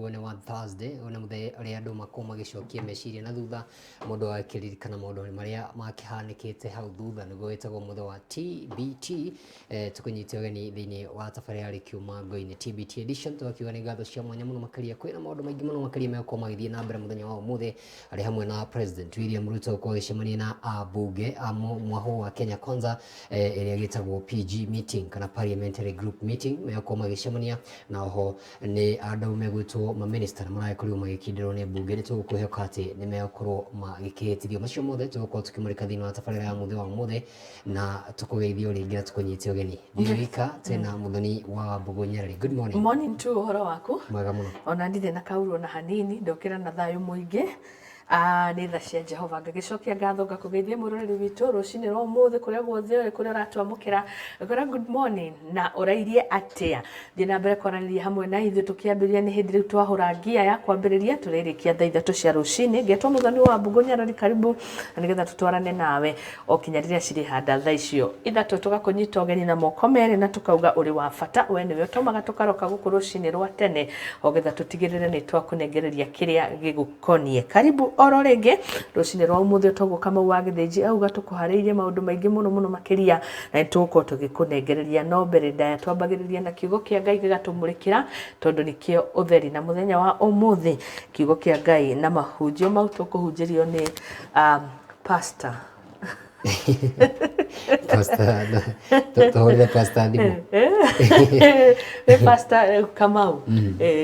Nĩguo nĩ wa Thursday, ũyũ nĩ mũthenya ũrĩa andũ makoragwo magĩcokia meciria na thutha, mũndũ agakĩririkana maũndũ marĩa makĩhanĩkĩte hau thutha, nĩguo wĩtagwo mũthenya wa TBT. Tũkũnyite ũgeni thĩinĩ wa tabarĩra ya Rĩkiuma Ngo-inĩ TBT edition, tũgakiuga nĩ ngatho cia mwanya mũno makĩria. Kwĩna maũndũ maingĩ mũno makĩria megũkorwo magĩthiĩ na mbere mũthenya wa ũmũthĩ, arĩ hamwe na President William Ruto gũkorwo agĩcemania na ambunge a mwahũ wa Kenya Kwanza, ĩrĩa ĩgĩtagwo PG meeting kana Parliamentary Group meeting, megũkorwo magĩcemania na oho nĩ andũ megwĩtwo maminista na maragĩkorirwo magĩkindĩrwo nĩ mbunge. Nĩ tũgũkwĩhoka atĩ nĩ megũkorwo magĩkĩhĩtithio. Macio mothe tũgũkorwo tũkĩmũrĩka thĩinĩ wa tabarĩra ya mũthĩ wa ũmũthĩ, na tũkũgeithio rĩngĩ na tũkũnyite ũgeni. Ndirĩ wika, twĩna Mũthoni wa Mbũgũ Nyerere. Good morning. Morning to ũhoro waku. Mwega mũno. Ona ndirĩ na kaurũ na hanini, ndokĩra na thayũ mũingĩ. Ah, nĩ tha cia Jehova. Ngagĩcokia ngatho ngakũgeithia mwĩroreri witũ rũcinĩ rwa ũmũthĩ kũrĩa guothe ũrĩ, kũrĩa ũratwamũkĩra. Ngakũĩra good morning na ũrairie atĩa. Thiĩ na mbere kwaranĩria hamwe na ithuĩ tũkĩambĩrĩria nĩ hĩndĩ rĩu twahũra ngia ya kwambĩrĩria tũrĩrĩkia thaa 3 cia rũcinĩ. Ngetwo Mũthoni wa Mbũgũ Nyarari, karibu na nĩgetha tũtwarane nawe o kinya rĩrĩa cirĩhanda thaa icio 3, tũgakũnyita ũgeni na moko merĩ na tũkauga ũrĩ wa bata. We nĩwe ũtũmaga tũkaroka gũkũ rũcinĩ rwa tene o getha tũtigĩrĩre nĩ twakũnengereria kĩrĩa gĩgũkoniĩ. Karibu oro rĩngĩ rũcinĩ rwa ũmũthĩ, toguo Kamau wa Gĩthĩnji auga tũkũharĩirie maũndũ maingĩ mũno mũno makĩria na nĩ tũgũkorwo tũgĩkũnengereria. No mbere ndaya twambagĩrĩria na kiugo kĩa Ngai gĩgatũmũrĩkĩra, tondũ nĩkĩo ũtheri. Na mũthenya wa ũmũthĩ kiugo kĩa Ngai na mahunjio mau tũkũhunjĩrio nĩ pastor. Pastor, tũhũrĩre pastor thimũ. Nĩ Pastor Kamau.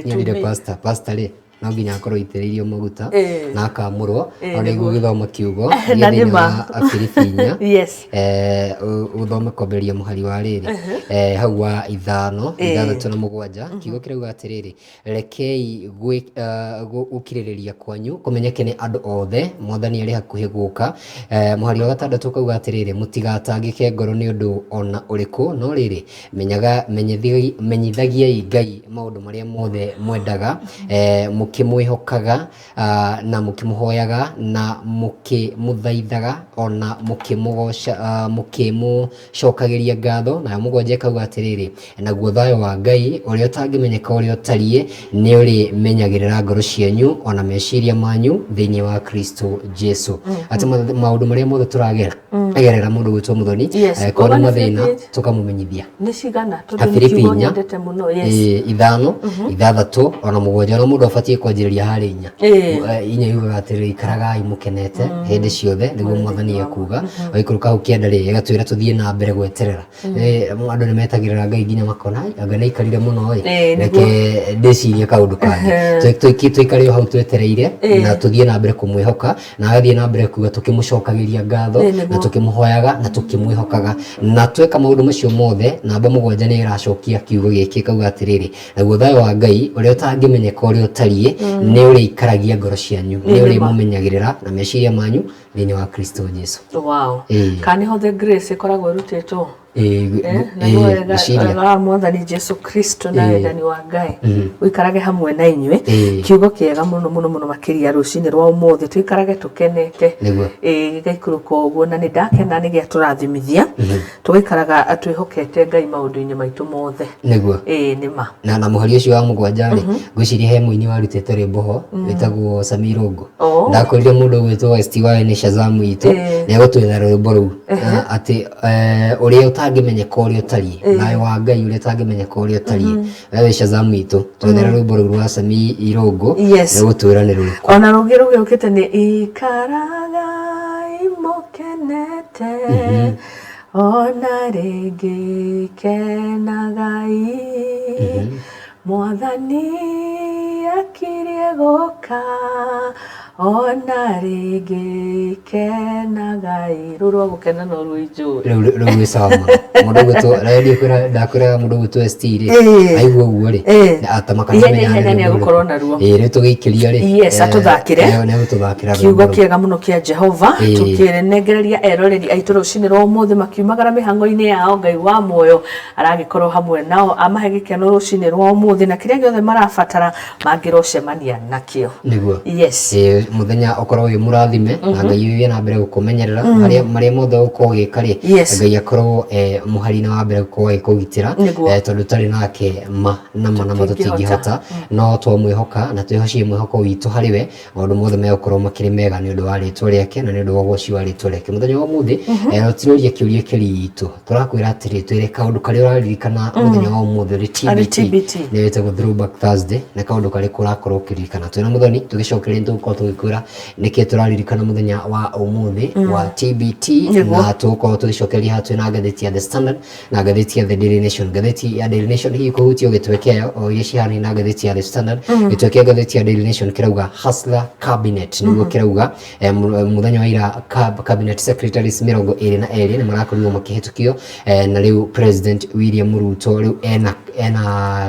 Nyendire pastor, pastor rĩ no nginya akorwo aitĩrĩirio maguta na akamũrwo o nĩguo gĩthoma kiugo Na thĩinĩ nĩ ma. wa Afilipi 4. Ũthome kwambĩrĩria mũhari wa rĩrĩ hau wa 5, 6 na 7. Kiugo kĩrauga atĩrĩrĩ, rekei gũkirĩrĩria kwanyu kũmenyeke nĩ andũ othe, Mwathani arĩ hakuhĩ gũka. Mũhari wa 6 ũkauga atĩrĩrĩ, mũtigatangĩke ngoro nĩ ũndũ ona ũrĩkũ, no rĩrĩ, menyaga menyithagiai Ngai maũndũ marĩa mothe mwendaga, mũkĩmwĩhokaga, na mũkĩmũhoyaga, na mũkĩmũthaithaga, ona mũkĩmũcokagĩria ngatho. Nayo 7 ĩkauga atĩrĩrĩ, naguo thayũ wa Ngai ũrĩa ũtangĩmenyeka ũrĩa ũtariĩ nĩ ũrĩmenyagĩrĩra ngoro cianyu ona meciria manyu thĩinĩ wa Kristo Jesu. Atĩ maũndũ marĩa mothe tũragera agerera mũndũ gwĩtwo Mũthoni, angĩkorwo nĩ Ũgana mathĩna Filipi. Tũkamũmenyithia. Nĩ cigana? Tondũ nĩ Afilipi kiugo 4, nyendete mũno. Yes. 5, 6 ona 7. Ona mũndũ abatiĩ kwanjĩrĩria harĩ 4. 4 yugaga atĩrĩrĩ, ikaragai mũkenete hĩndĩ ciothe, nĩguo Mwathani ekuga. Waikũrũka hau 9 rĩ, ĩgatwĩra tũthiĩ na mbere gweterera. Andũ nĩ metagĩrĩra Ngai nginya makona, "Ai, anga nĩ aikarire mũno ĩ, reke ndĩcirie kaũndũ kangĩ." Tũikare o hau twetereire na tũthiĩ na mbere kũmwĩhoka, na agathiĩ na mbere kuga tũkĩmũcokagĩria ngatho na tũkĩmũhoyaga na tũkĩmwĩhokaga. Na tweka maũndũ macio mothe, namba 7 nĩ ĩracokia kiugo gĩkĩ ĩkauga atĩrĩrĩ, naguo thayũ wa Ngai ũrĩa ũtangĩmenyeka ũrĩa ũtariĩ nĩ ũrĩikaragia ngoro cianyu, nĩ ũrĩmũmenyagĩrĩra na meciria manyu thĩinĩ wa Kristo Jesu. Kana nĩho the grace ĩkoragwo ĩrutĩtwo? Naguo wega Ngwĩciria. Wega wa Mwathani Jesu Kristo na wendani wa Ngai ũikarage hamwe na inyuĩ. Kiugo kĩega mũno mũno mũno makĩria rũcinĩ rwa ũmũthĩ, tũikarage tũkenete. Gĩgaikũrũka ũguo, na nĩ ndakena nĩ gĩatũrathimithia, tũgaikaraga twĩhokete Ngai maũndũ-inĩ maitũ mothe. Nĩ ma. Na mũhari ũcio wa 7 rĩ, ngwĩciria he mũini warutĩte rwĩmbo ho wĩtagwo Sami Irũngũ. Ndakorire mũndũ ũgwĩtwo STY nĩ Shazam witũ, nĩ egũtwetha rwĩmbo rũu atĩ ũrĩa ũtangĩmenyeka ũrĩa ũtariĩ, thayũ wa Ngai ũrĩa ũtangĩmenyeka ũrĩa ũtariĩ. We wĩ Shazam witũ, twethere rwĩmbo rũu rwa Sami Irũngũ, nĩ ũgũtwĩra nĩ rũrĩkũ. Ona rũngĩ rũgĩũkĩte nĩ ikaragai mũkenete, ona rĩngĩ kenagai, Mwathani akirie gũka, ona rĩngĩ kenagai. Rũu rwa gũkena no rũu injũĩ. Rĩu rwĩ sawa mũno. Mũndũ ũgwĩtwo rĩu kwĩra ndakwĩra mũndũ ũgwĩtwo ST rĩ, aigua ũguo rĩ, atamaka Ihenya nĩamenya ihenya nĩ nĩ rwĩmbo egũkorwo rũrĩkũ. naruo. Rĩu tũgĩikĩria rĩ, Yes, atũthakĩre. Nĩ egũtũthakĩra Kiugo rwĩmbo rũu. kĩega mũno kĩa Jehova. Tũkĩnengereria eroreri aitũ rũcinĩ rwa ũmũthĩ makiumagara mĩhang'o-inĩ yao, Ngai wa muoyo aragĩkorwo hamwe nao, amahe gĩkeno rũcinĩ rwa ũmũthĩ na kĩrĩa gĩothe marabatara mangĩrocemania nakĩo. Yes. Mũthenya ũkorwo wĩ mũrathime na Ngai ũthiĩ na mbere gũkũmenyerera harĩa marĩa mothe ũgũkorwo ũgĩka rĩ, Ngai akorwo mũhari-inĩ wa mbere gũkorwo agĩkũgitĩra. Nĩguo. Tondũ ũtarĩ nake ma na ma na ma Tũtingĩhota. tũtingĩhota, no twamwĩhoka na twĩhocie mwĩhoko witũ harĩ we, maũndũ mothe megũkorwo makĩrĩ mega nĩ ũndũ wa rĩtwa rĩake na nĩ ũndũ wa ũgoci wa rĩtwa rĩake. Mũthenya wa ũmũthĩ tũtiroria kĩũria kĩritũ, tũrakwĩra atĩrĩ, twĩre kaũndũ karĩa ũraririkana mũthenya wa ũmũthĩ ũrĩ Arĩ TBT, TBT. nĩ wĩtagwo Throwback Thursday, na kaũndũ karĩkũ ũrakorwo ũkĩririkana. Twĩna Mũthoni tũgĩcokereria nĩ tũgũkorwo tũgĩkwĩra nĩkĩ tũraririkana mũthenya wa ũmũthĩ wa TBT. Nĩguo. Na tũgũkorwo tũgĩcokereria haha twĩna ngathĩti ya The Standard na ngathĩti ya The Daily Nation. Ngathĩti ya Daily Nation hihi kũhutia gĩtwe kĩayo o iria cihanaine na ngathĩti ya The Standard. Gĩtwe kĩa ngathĩti ya Daily Nation kĩrauga Hustler Cabinet, nĩguo kĩrauga mũthenya wa ira cabinet secretaries 22 nĩ marakorirwo makĩhĩtũkio, na rĩu President William Ruto rĩu ena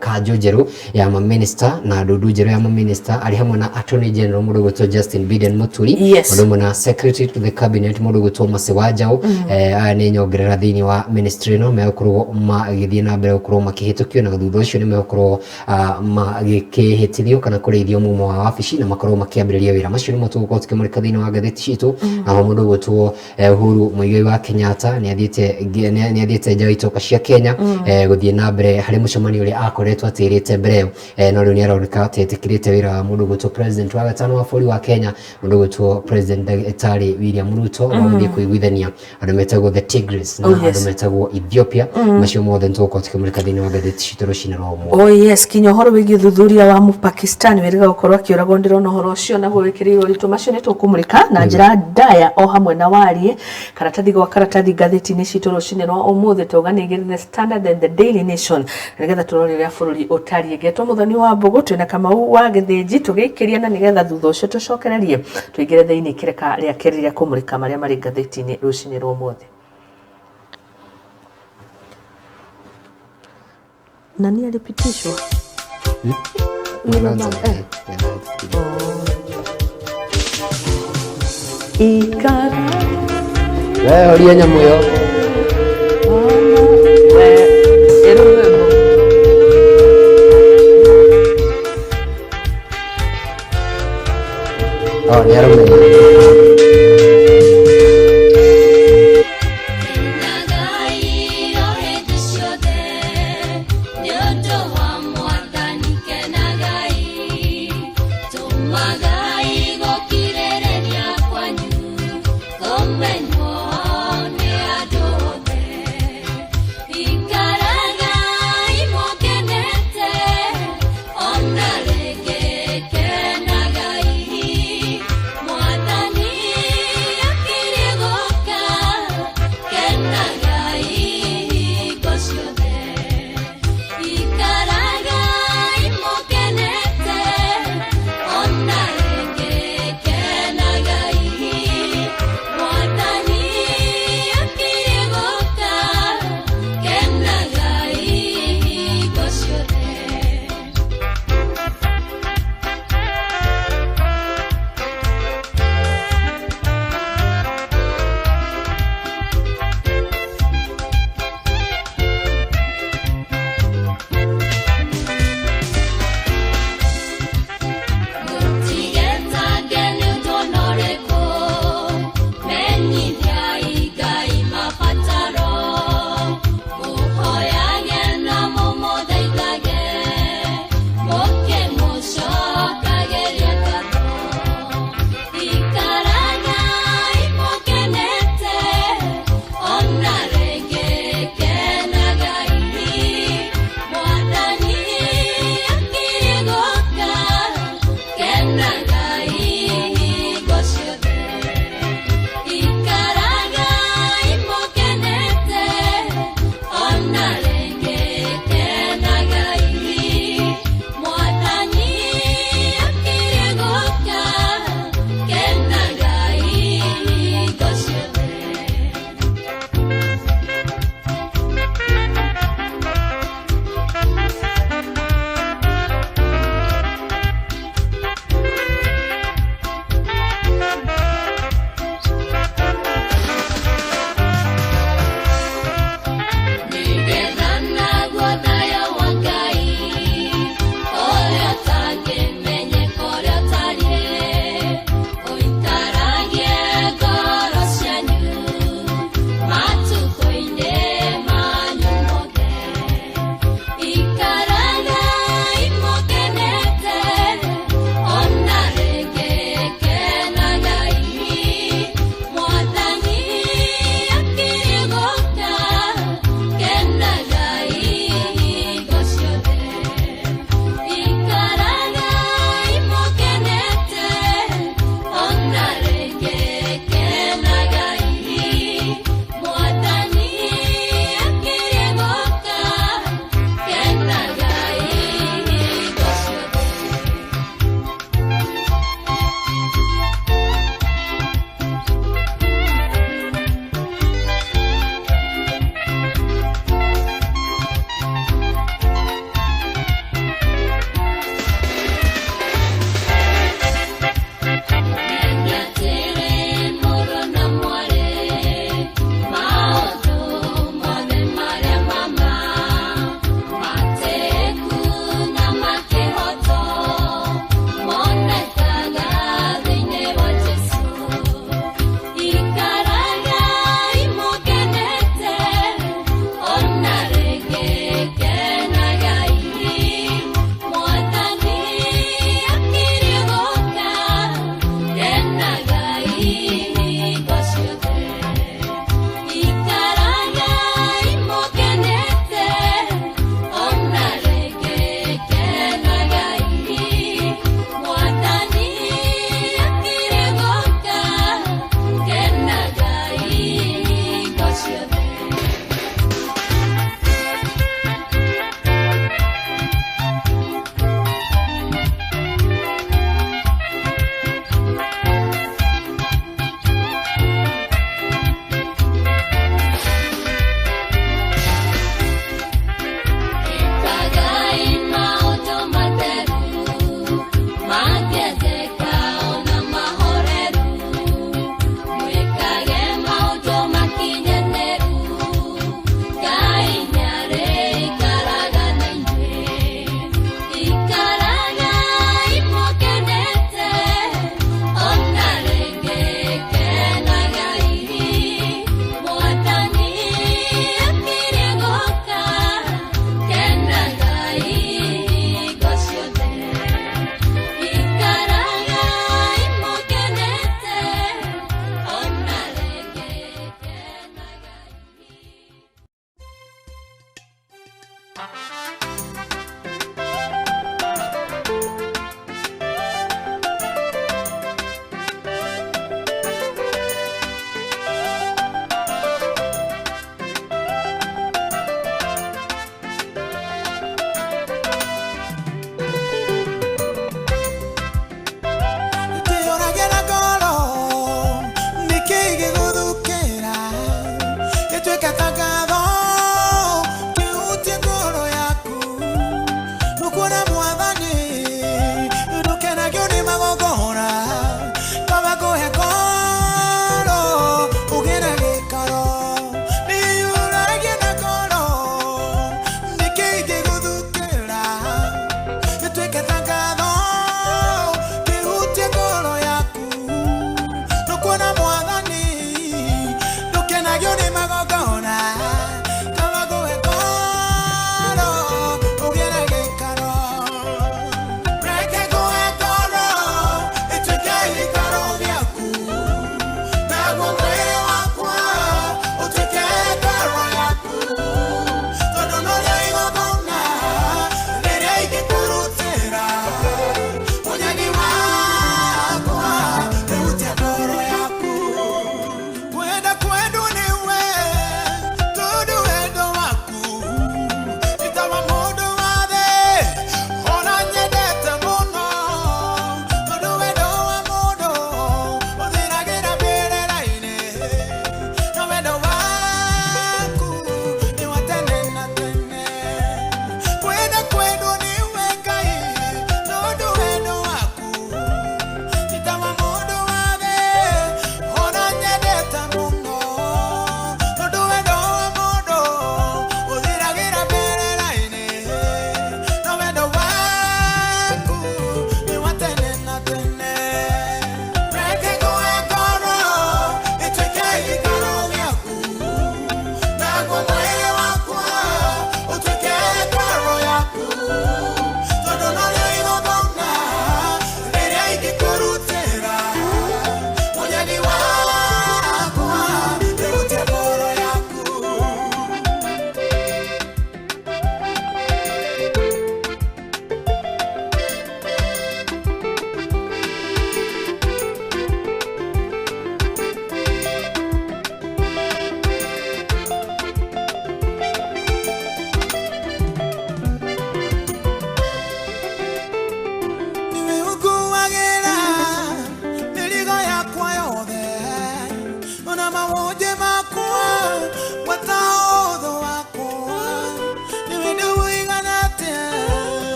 kanjũ njerũ ya maminista na ndundu njerũ ya maminista, arĩ hamwe na Attorney General mũndũ ũgwĩtwo Justin Biden Muturi, ũndũ ũmwe na Secretary to the Cabinet mũndũ ũgwĩtwo Mercy Wanjaũ. Aya nĩ nyongerera thĩinĩ wa ministry ĩno megũkorwo magĩthiĩ na mbere gũkorwo makĩhĩtũkio, na thutha ũcio nĩ megũkorwo magĩkĩhĩtithio kana kũrĩithio mumo wa wabici na makorwo makĩambĩrĩria wĩra. Macio nĩmo tũgũkorwo tũkĩmũrĩka thĩinĩ wa ngathĩti citũ. Na ho mũndũ ũgwĩtwo Uhuru Muigai wa Kenyatta nĩ athiĩte nja wa itoka cia Kenya gũthiĩ na mbere harĩ mũcemanio ũrĩa akoretwo atĩrĩte mbere ĩyo, no rĩu nĩ aroneka atetĩkĩrĩte wĩra wa mũndũ ũgwĩtwo President wa gatano wa bũrũri wa Kenya, mũndũ ũgwĩtwo President Ndagĩtarĩ William Ruto, wa gũthiĩ kũiguithania andũ metagwo the Tigris na andũ metagwo Ethiopia. Macio mothe nĩ tũgũkorwo tũkĩmũrĩka thĩinĩ wa ngathĩti citũ rũcinĩ rwa ũmũthĩ. Oh yes, kinya ũhoro wĩgiĩ ũthuthuria wa Mũpakistan wĩrĩga gũkorwo akĩũragwo, ndĩrona ũhoro ũcio naguo wĩkĩrĩirwo ũritũ. Macio nĩ tũkũmũrĩka na njĩra ndaya o hamwe na wariĩ karatathi gwa karatathi ngathĩti-inĩ citũ rũcinĩ rwa ũmũthĩ. Tauga nĩ igĩrĩ, The Standard and The Daily Nation, nĩgetha tũrore ũrĩa bũrũri ũtariĩ. Ngetwo Mũthoni wa Mbũgũ, twĩna Kamau wa Gĩthĩnji tũgĩikĩria, na nĩgetha thutha ũcio tũcokererie tũingĩre thĩinĩ kĩreka rĩa kerĩ rĩa kũmũrĩka marĩa marĩ ngathĩti-inĩ rũcinĩ rwa ũmũthĩ. Nani alipitishwa? Malonzo, Ikara We horia nyamũ ĩyo. We ĩrũ rwĩmbo. Oh, nĩ arũmenya. Kenagai o hĩndĩ ciothe, nĩ ũndũ wa Mwathani kenagai, tũmagai gũkirĩrĩria kwanyu kũmenywo nĩ andũ othe. Ikaragai mũkenete, ona rĩngĩ kenagai, Mwathani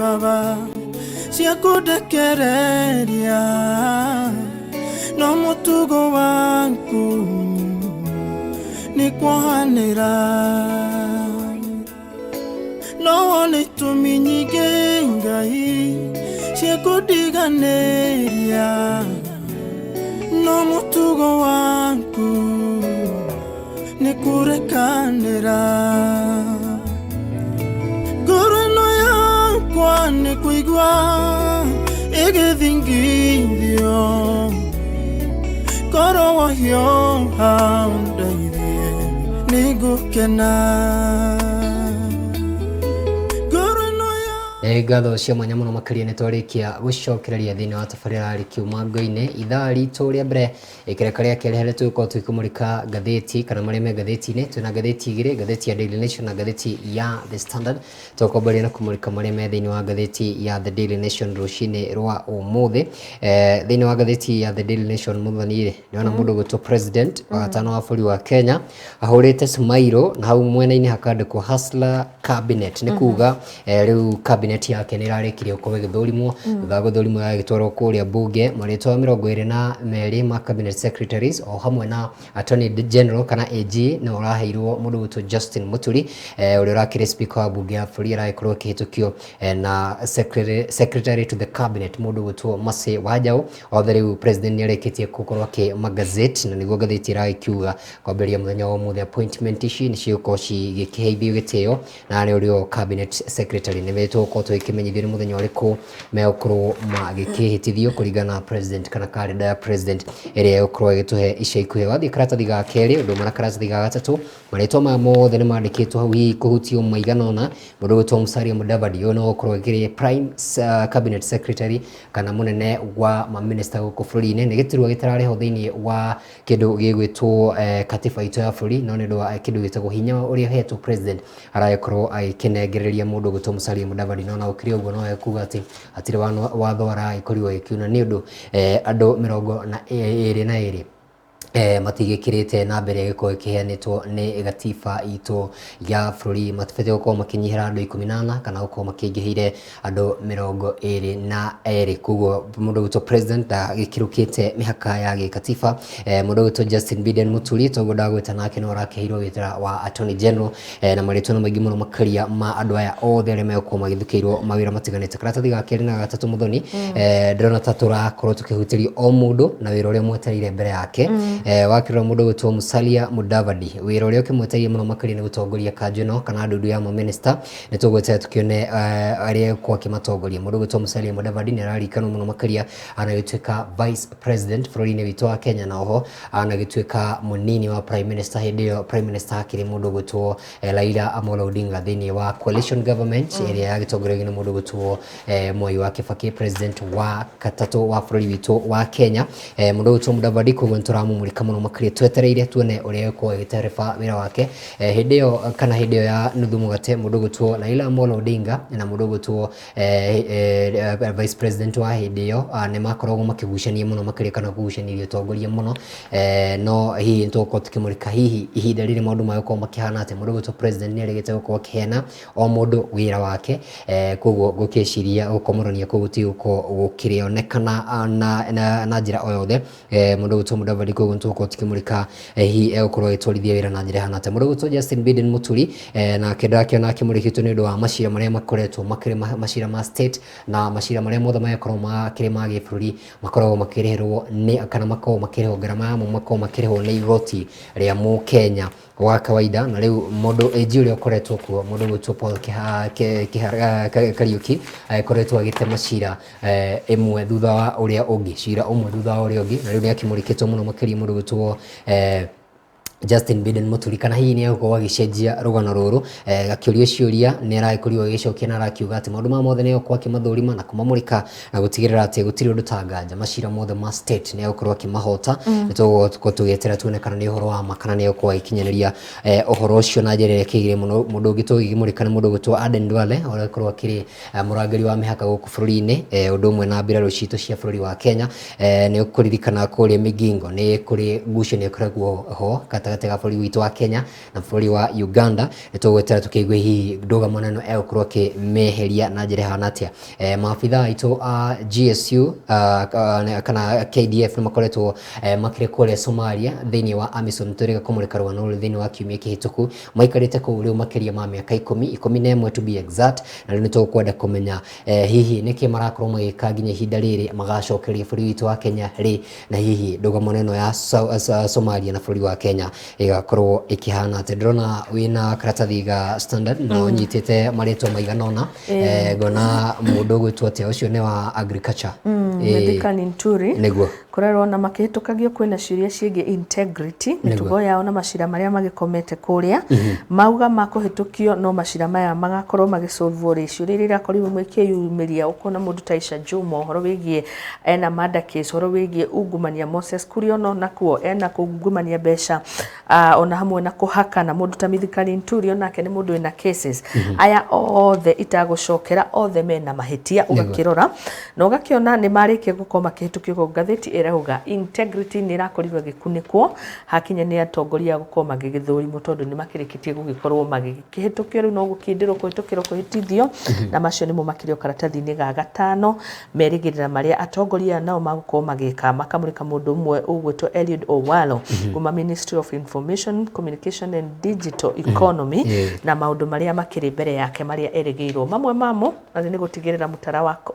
Baba cia kũndekereria, no mũtugo waku nĩ kuohanĩra. No wone itũmi nyingĩ, Ngai, cia kũndiganĩria, no mũtugo waku nĩ kũrekanĩra. Ngoro ĩno yakwa nĩ kũigua ĩgĩthingithio, korwo wahiũha ũndeithie nĩngũkena. Ngoro ĩno ya Nĩ ngatho cia mwanya mũno makĩria. Nĩ twarĩkia gũcokereria thĩinĩ wa tabarĩra ya Kiuma Ngo-inĩ ithaa ritũ rĩa mbere ikereka rĩa kerĩ, harĩa tũgũkorwo tũgĩkũmũrĩka ngathĩti kana marĩa me ngathĩti-inĩ. Twĩna ngathĩti igĩrĩ, ngathĩti ya Daily Nation na ngathĩti ya The Standard. Tũkwambĩrĩria na kũmũrĩka marĩa me thĩinĩ wa ngathĩti ya The Daily Nation rũcinĩ rwa ũmũthĩ. Thĩinĩ wa ngathĩti ya The Daily Nation, mũthoni rĩ, ndĩrona mũndũ ũgwĩtwo president wa gatano wa bũrũri wa Kenya ahũrĩte smile, na hau mwena-inĩ hakandĩkwo "Hustler Cabinet". Nĩ kuga rĩu cabinet yake nĩ ĩrarĩkirie gũkorwo ĩgĩthũrimwo. Thutha wa gũthũrimwo, yagĩtwarwo kũrĩa bunge. Marĩtwa 22 ma cabinet secretaries o hamwe na attorney general kana AG nĩ ũraheirwo mũndũ ũgwĩtwo Justin Muturi, ũrĩa ũrakĩrĩ speaker wa bunge ya bũrũri, aragĩkorwo akĩhĩtũkio, na secretary to the cabinet mũndũ ũgwĩtwo Mercy Wanjaũ. Othe rĩu president nĩ arĩkĩtie gũkorwo akĩmagazette, na nĩguo ngathĩti ĩragĩkiuga kwambĩrĩria mũthenya wa ũmũthĩ appointment ici nĩ cigũkorwo cigĩkĩheithio gĩtĩo, na nĩ ũrĩa cabinet secretary nĩ tũgũkorwo tũgĩkĩmenyithio nĩ mũthenya ũrĩkũ megũkorwo magĩkĩhĩtithio kũringana na president kana kalenda ya president ĩrĩa ĩgũkorwo ĩgĩtũhe ica ikuhĩ. Wathiĩ karatathi ga kerĩ ũndũ ũmwe na karatathi ga gatatũ, marĩtwa maya mothe nĩ mandĩkĩtwo hau, hihi kũhutio maigana ũna. Mũndũ ũgwĩtwo Musalia Mudavadi, ũyũ no gũkorwo akĩrĩ prime cabinet secretary kana mũnene wa maminista gũkũ bũrũri-inĩ. Nĩ gĩturwa gĩtararĩho thĩinĩ wa kĩndũ gĩgwĩtwo katiba itũ ya bũrũri, no nĩ ũndũ wa kĩndũ gĩtagwo hinya ũrĩa ũhetwo president, aragĩkorwo agĩkĩnengereria mũndũ ũgwĩtwo Musalia Mudavadi. No na gũkĩrĩ ũguo, no ekuga atĩ hatirĩ watho aragĩkorirwo agĩkiuna, nĩ ũndũ andũ 22 matigĩkĩrĩte namba ĩrĩa ĩgĩkorwo ĩkĩheanĩtwo nĩ gatiba itũ ya bũrũri. Matibatiĩ gũkorwo makĩnyihĩra andũ 14 kana gũkorwo makĩingĩhĩire andũ 22. Koguo mũndũ ũgwĩtwo president ndagĩkĩrũkĩte mĩhaka ya gĩkatiba. Mũndũ ũgwĩtwo Justin Biden Muturi, toguo ndagwĩta, nake no arakĩheirwo wĩra wa attorney general, na marĩtwa nĩ maingĩ mũno makĩria ma andũ aya othe arĩa megũkorwo magĩthukĩirwo mawĩra matiganĩte. Karatathi ga kerĩ na gatatũ, mũthoni, ndĩrona ta tũrakorwo tũkĩhutĩrio o mũndũ na wĩra ũrĩa mwetereire mbere yake. Wakĩrora mũndũ ũgwĩtwo Musalia Mudavadi, wĩra ũrĩa ũkĩmwetereire mũno makĩria nĩ gũtongoria kanjũ ĩno kana ndundu ya maminista. Nĩ tũgweterera tũkĩone arĩa egũkorwo akĩmatongoria. Mũndũ ũgwĩtwo Musalia Mudavadi nĩ araririkanwo mũno makĩria anagĩtuĩka vice president bũrũri-inĩ witũ wa Kenya, na oho anagĩtuĩka mũnini wa prime minister hĩndĩ ĩyo prime minister akĩrĩ mũndũ ũgwĩtwo Raila Amolo Odinga thĩinĩ wa coalition government ĩrĩa yagĩtongoragio nĩ mũndũ ũgwĩtwo Mwai wa Kibaki, president wa gatatũ wa bũrũri witũ wa Kenya. Mũndũ ũgwĩtwo Mudavadi, koguo nĩ tũramũmũrĩka mũno makĩria, twetereire tuone ũrĩa egũkorwo agĩtereba wĩra wake. Hĩndĩ ĩyo kana hĩndĩ ĩyo ya nuthu mũgate, mũndũ ũgwĩtwo Raila Amolo Odinga na mũndũ ũgwĩtwo vice president wa hĩndĩ ĩyo nĩ makoragwo makĩgucania mũno makĩria kana kũgucanĩria ũtongoria mũno. No hihi nĩ tũgũkorwo tũkĩmũrĩka hihi ihinda rĩrĩ maũndũ magũkorwo makĩhana atĩa. Mũndũ ũgwĩtwo president nĩ arĩgĩte gũkorwo akĩheana o mũndũ wĩra wake, koguo gũkĩciria gũkomorania kũu gũtigũkorwo gũkĩonekana na njĩra o yothe. Mũndũ ũgwĩtwo Mudavadi, koguo nĩ tũgũkorwo tũkĩmũrĩka hihi egũkorwo agĩtwarithia wĩra na njĩra ĩhana atĩa. Mũndũ ũgwĩtwo Justin Biden Muturi, nake ndakĩona akĩmũrĩkĩtwo nĩ ũndũ wa macira marĩa makoretwo makĩrĩ macira ma state na macira marĩa mothe magĩkorwo makĩrĩ ma gĩbũrũri, makoragwo makĩrĩhĩrwo nĩ kana makoragwo makĩrĩhwo ngarama yamo, makoragwo makĩrĩhwo nĩ igoti rĩa mũkenya wa kawaida. Na rĩu mũndũ AG ũrĩa ũkoretwo kuo, mũndũ ũgwĩtwo Paul Kariuki, agĩkoretwo agĩte macira ĩmwe thutha wa ũrĩa ũngĩ, cira ũmwe thutha wa ũrĩa ũngĩ, na rĩu nĩ akĩmũrĩkĩtwo mũno makĩria mũndũ ũgwĩtwo Justin Biden Muturi, kana hihi nĩ egũkorwo agĩcenjia rũgano rũrũ. Akĩũrio ciũria nĩ aragĩkorirwo agĩcokia na arakiuga atĩ maũndũ maya mothe nĩ egũkorwo akĩmathũrima na kũmamũrĩka na gũtigĩrĩra atĩ gũtirĩ ũndũ ta nganja macira mothe ma state nĩ egũkorwo akĩmahota. Nĩ tũgũkorwo tũgĩetera tuone kana nĩ ũhoro wa ma kana nĩ egũkorwo agĩkinyanĩria ũhoro ũcio na njĩra ĩrĩa ĩkĩgĩrĩire mũno. Mũndũ ũngĩ tũgĩkĩmũrĩka nĩ mũndũ ũgwĩtwo Aden Duale, ũrĩa ũkorwo akĩrĩ mũrangĩri wa mĩhaka gũkũ bũrũri-inĩ, ũndũ ũmwe na mbirarũ citũ cia bũrũri wa Kenya. Nĩ ũkũririkana kũrĩa Migingo nĩ kũrĩ ngucanio ĩkoragwo ho gatagatĩ gatagatĩ ga bũrũri witũ wa Kenya na bũrũri wa Uganda. Nĩ tũgwetera tũkĩigue hihi ndũgamo ĩno egũkorwo akĩmeheria na njĩra ĩhana atĩa. Maabitha aitũ a GSU kana KDF nĩ makoretwo makĩrĩ kũrĩa Somalia thĩinĩ wa AMISOM. Tũrĩga kũmũrĩka rũgano rũrũ thĩinĩ wa kiumia kĩhĩtũku. Maikarĩte kũu rĩu makĩria ma mĩaka 11 to be exact, na rĩu nĩ tũkwenda kũmenya hihi nĩkĩ marakorwo magĩka nginya ihinda rĩrĩ, magacokeria bũrũri witũ wa Kenya rĩ, na hihi ndũgamo ĩno ya Somalia na bũrũri wa Kenya ĩgakorwo ĩkĩhana atĩa. Ndĩrona wĩna karatathi ga Standard na ũnyitĩte marĩtwa maigana ũna. Ngona mũndũ ũgwĩtwo atĩa, ũcio nĩ wa agriculture. Mithika Linturi. Nĩguo. Kũrerwo na makĩhĩtũkagio kwĩna ciũria ciĩgiĩ integrity, mĩtugo yao na macira marĩa magĩkomete kũrĩa. Mauga makũhĩtũkio no macira maya magakorwo magĩsolvwo rĩ. Ciũria iria irakorirwo imwe ikĩyumĩria, ũkona mũndũ ta Aisha Juma ũhoro wĩgiĩ ena murder case, ũhoro wĩgiĩ ungumania, Moses Kuria ono nakuo ena kungumania mbeca, ona hamwe na kũhaka, na mũndũ ta Mithika Linturi onake nĩ mũndũ wĩna cases. Aya othe itagũcokera, othe mena mahĩtia. Ũgakĩrora na ũgakĩona nĩ marĩkia gũkorwo makĩhĩtũkio. Koguo ngathĩti ĩrauga integrity nĩ ĩrakorirwo ĩgĩkunĩkwo hakinya nĩ atongoria gũkorwo magĩgĩthũrimwo, tondũ nĩ makĩrĩkĩtie gũgĩkorwo magĩkĩhĩtũkio, rĩu no gũkindĩrwo kũhĩtũkĩrwo kũhĩtithio. Na macio nĩmo makĩrĩ o karatathi-inĩ ga gatano, merĩgĩrĩra marĩa atongoria nao magũkorwo magĩka. Makamũrĩka mũndũ ũmwe ũgwĩtwo Eliud Owalo kuma Ministry of Information, Communication and Digital Economy, na maũndũ marĩa makĩrĩ mbere yake marĩa erĩgĩirwo. Mamwe mamo arĩ nĩ gũtigĩrĩra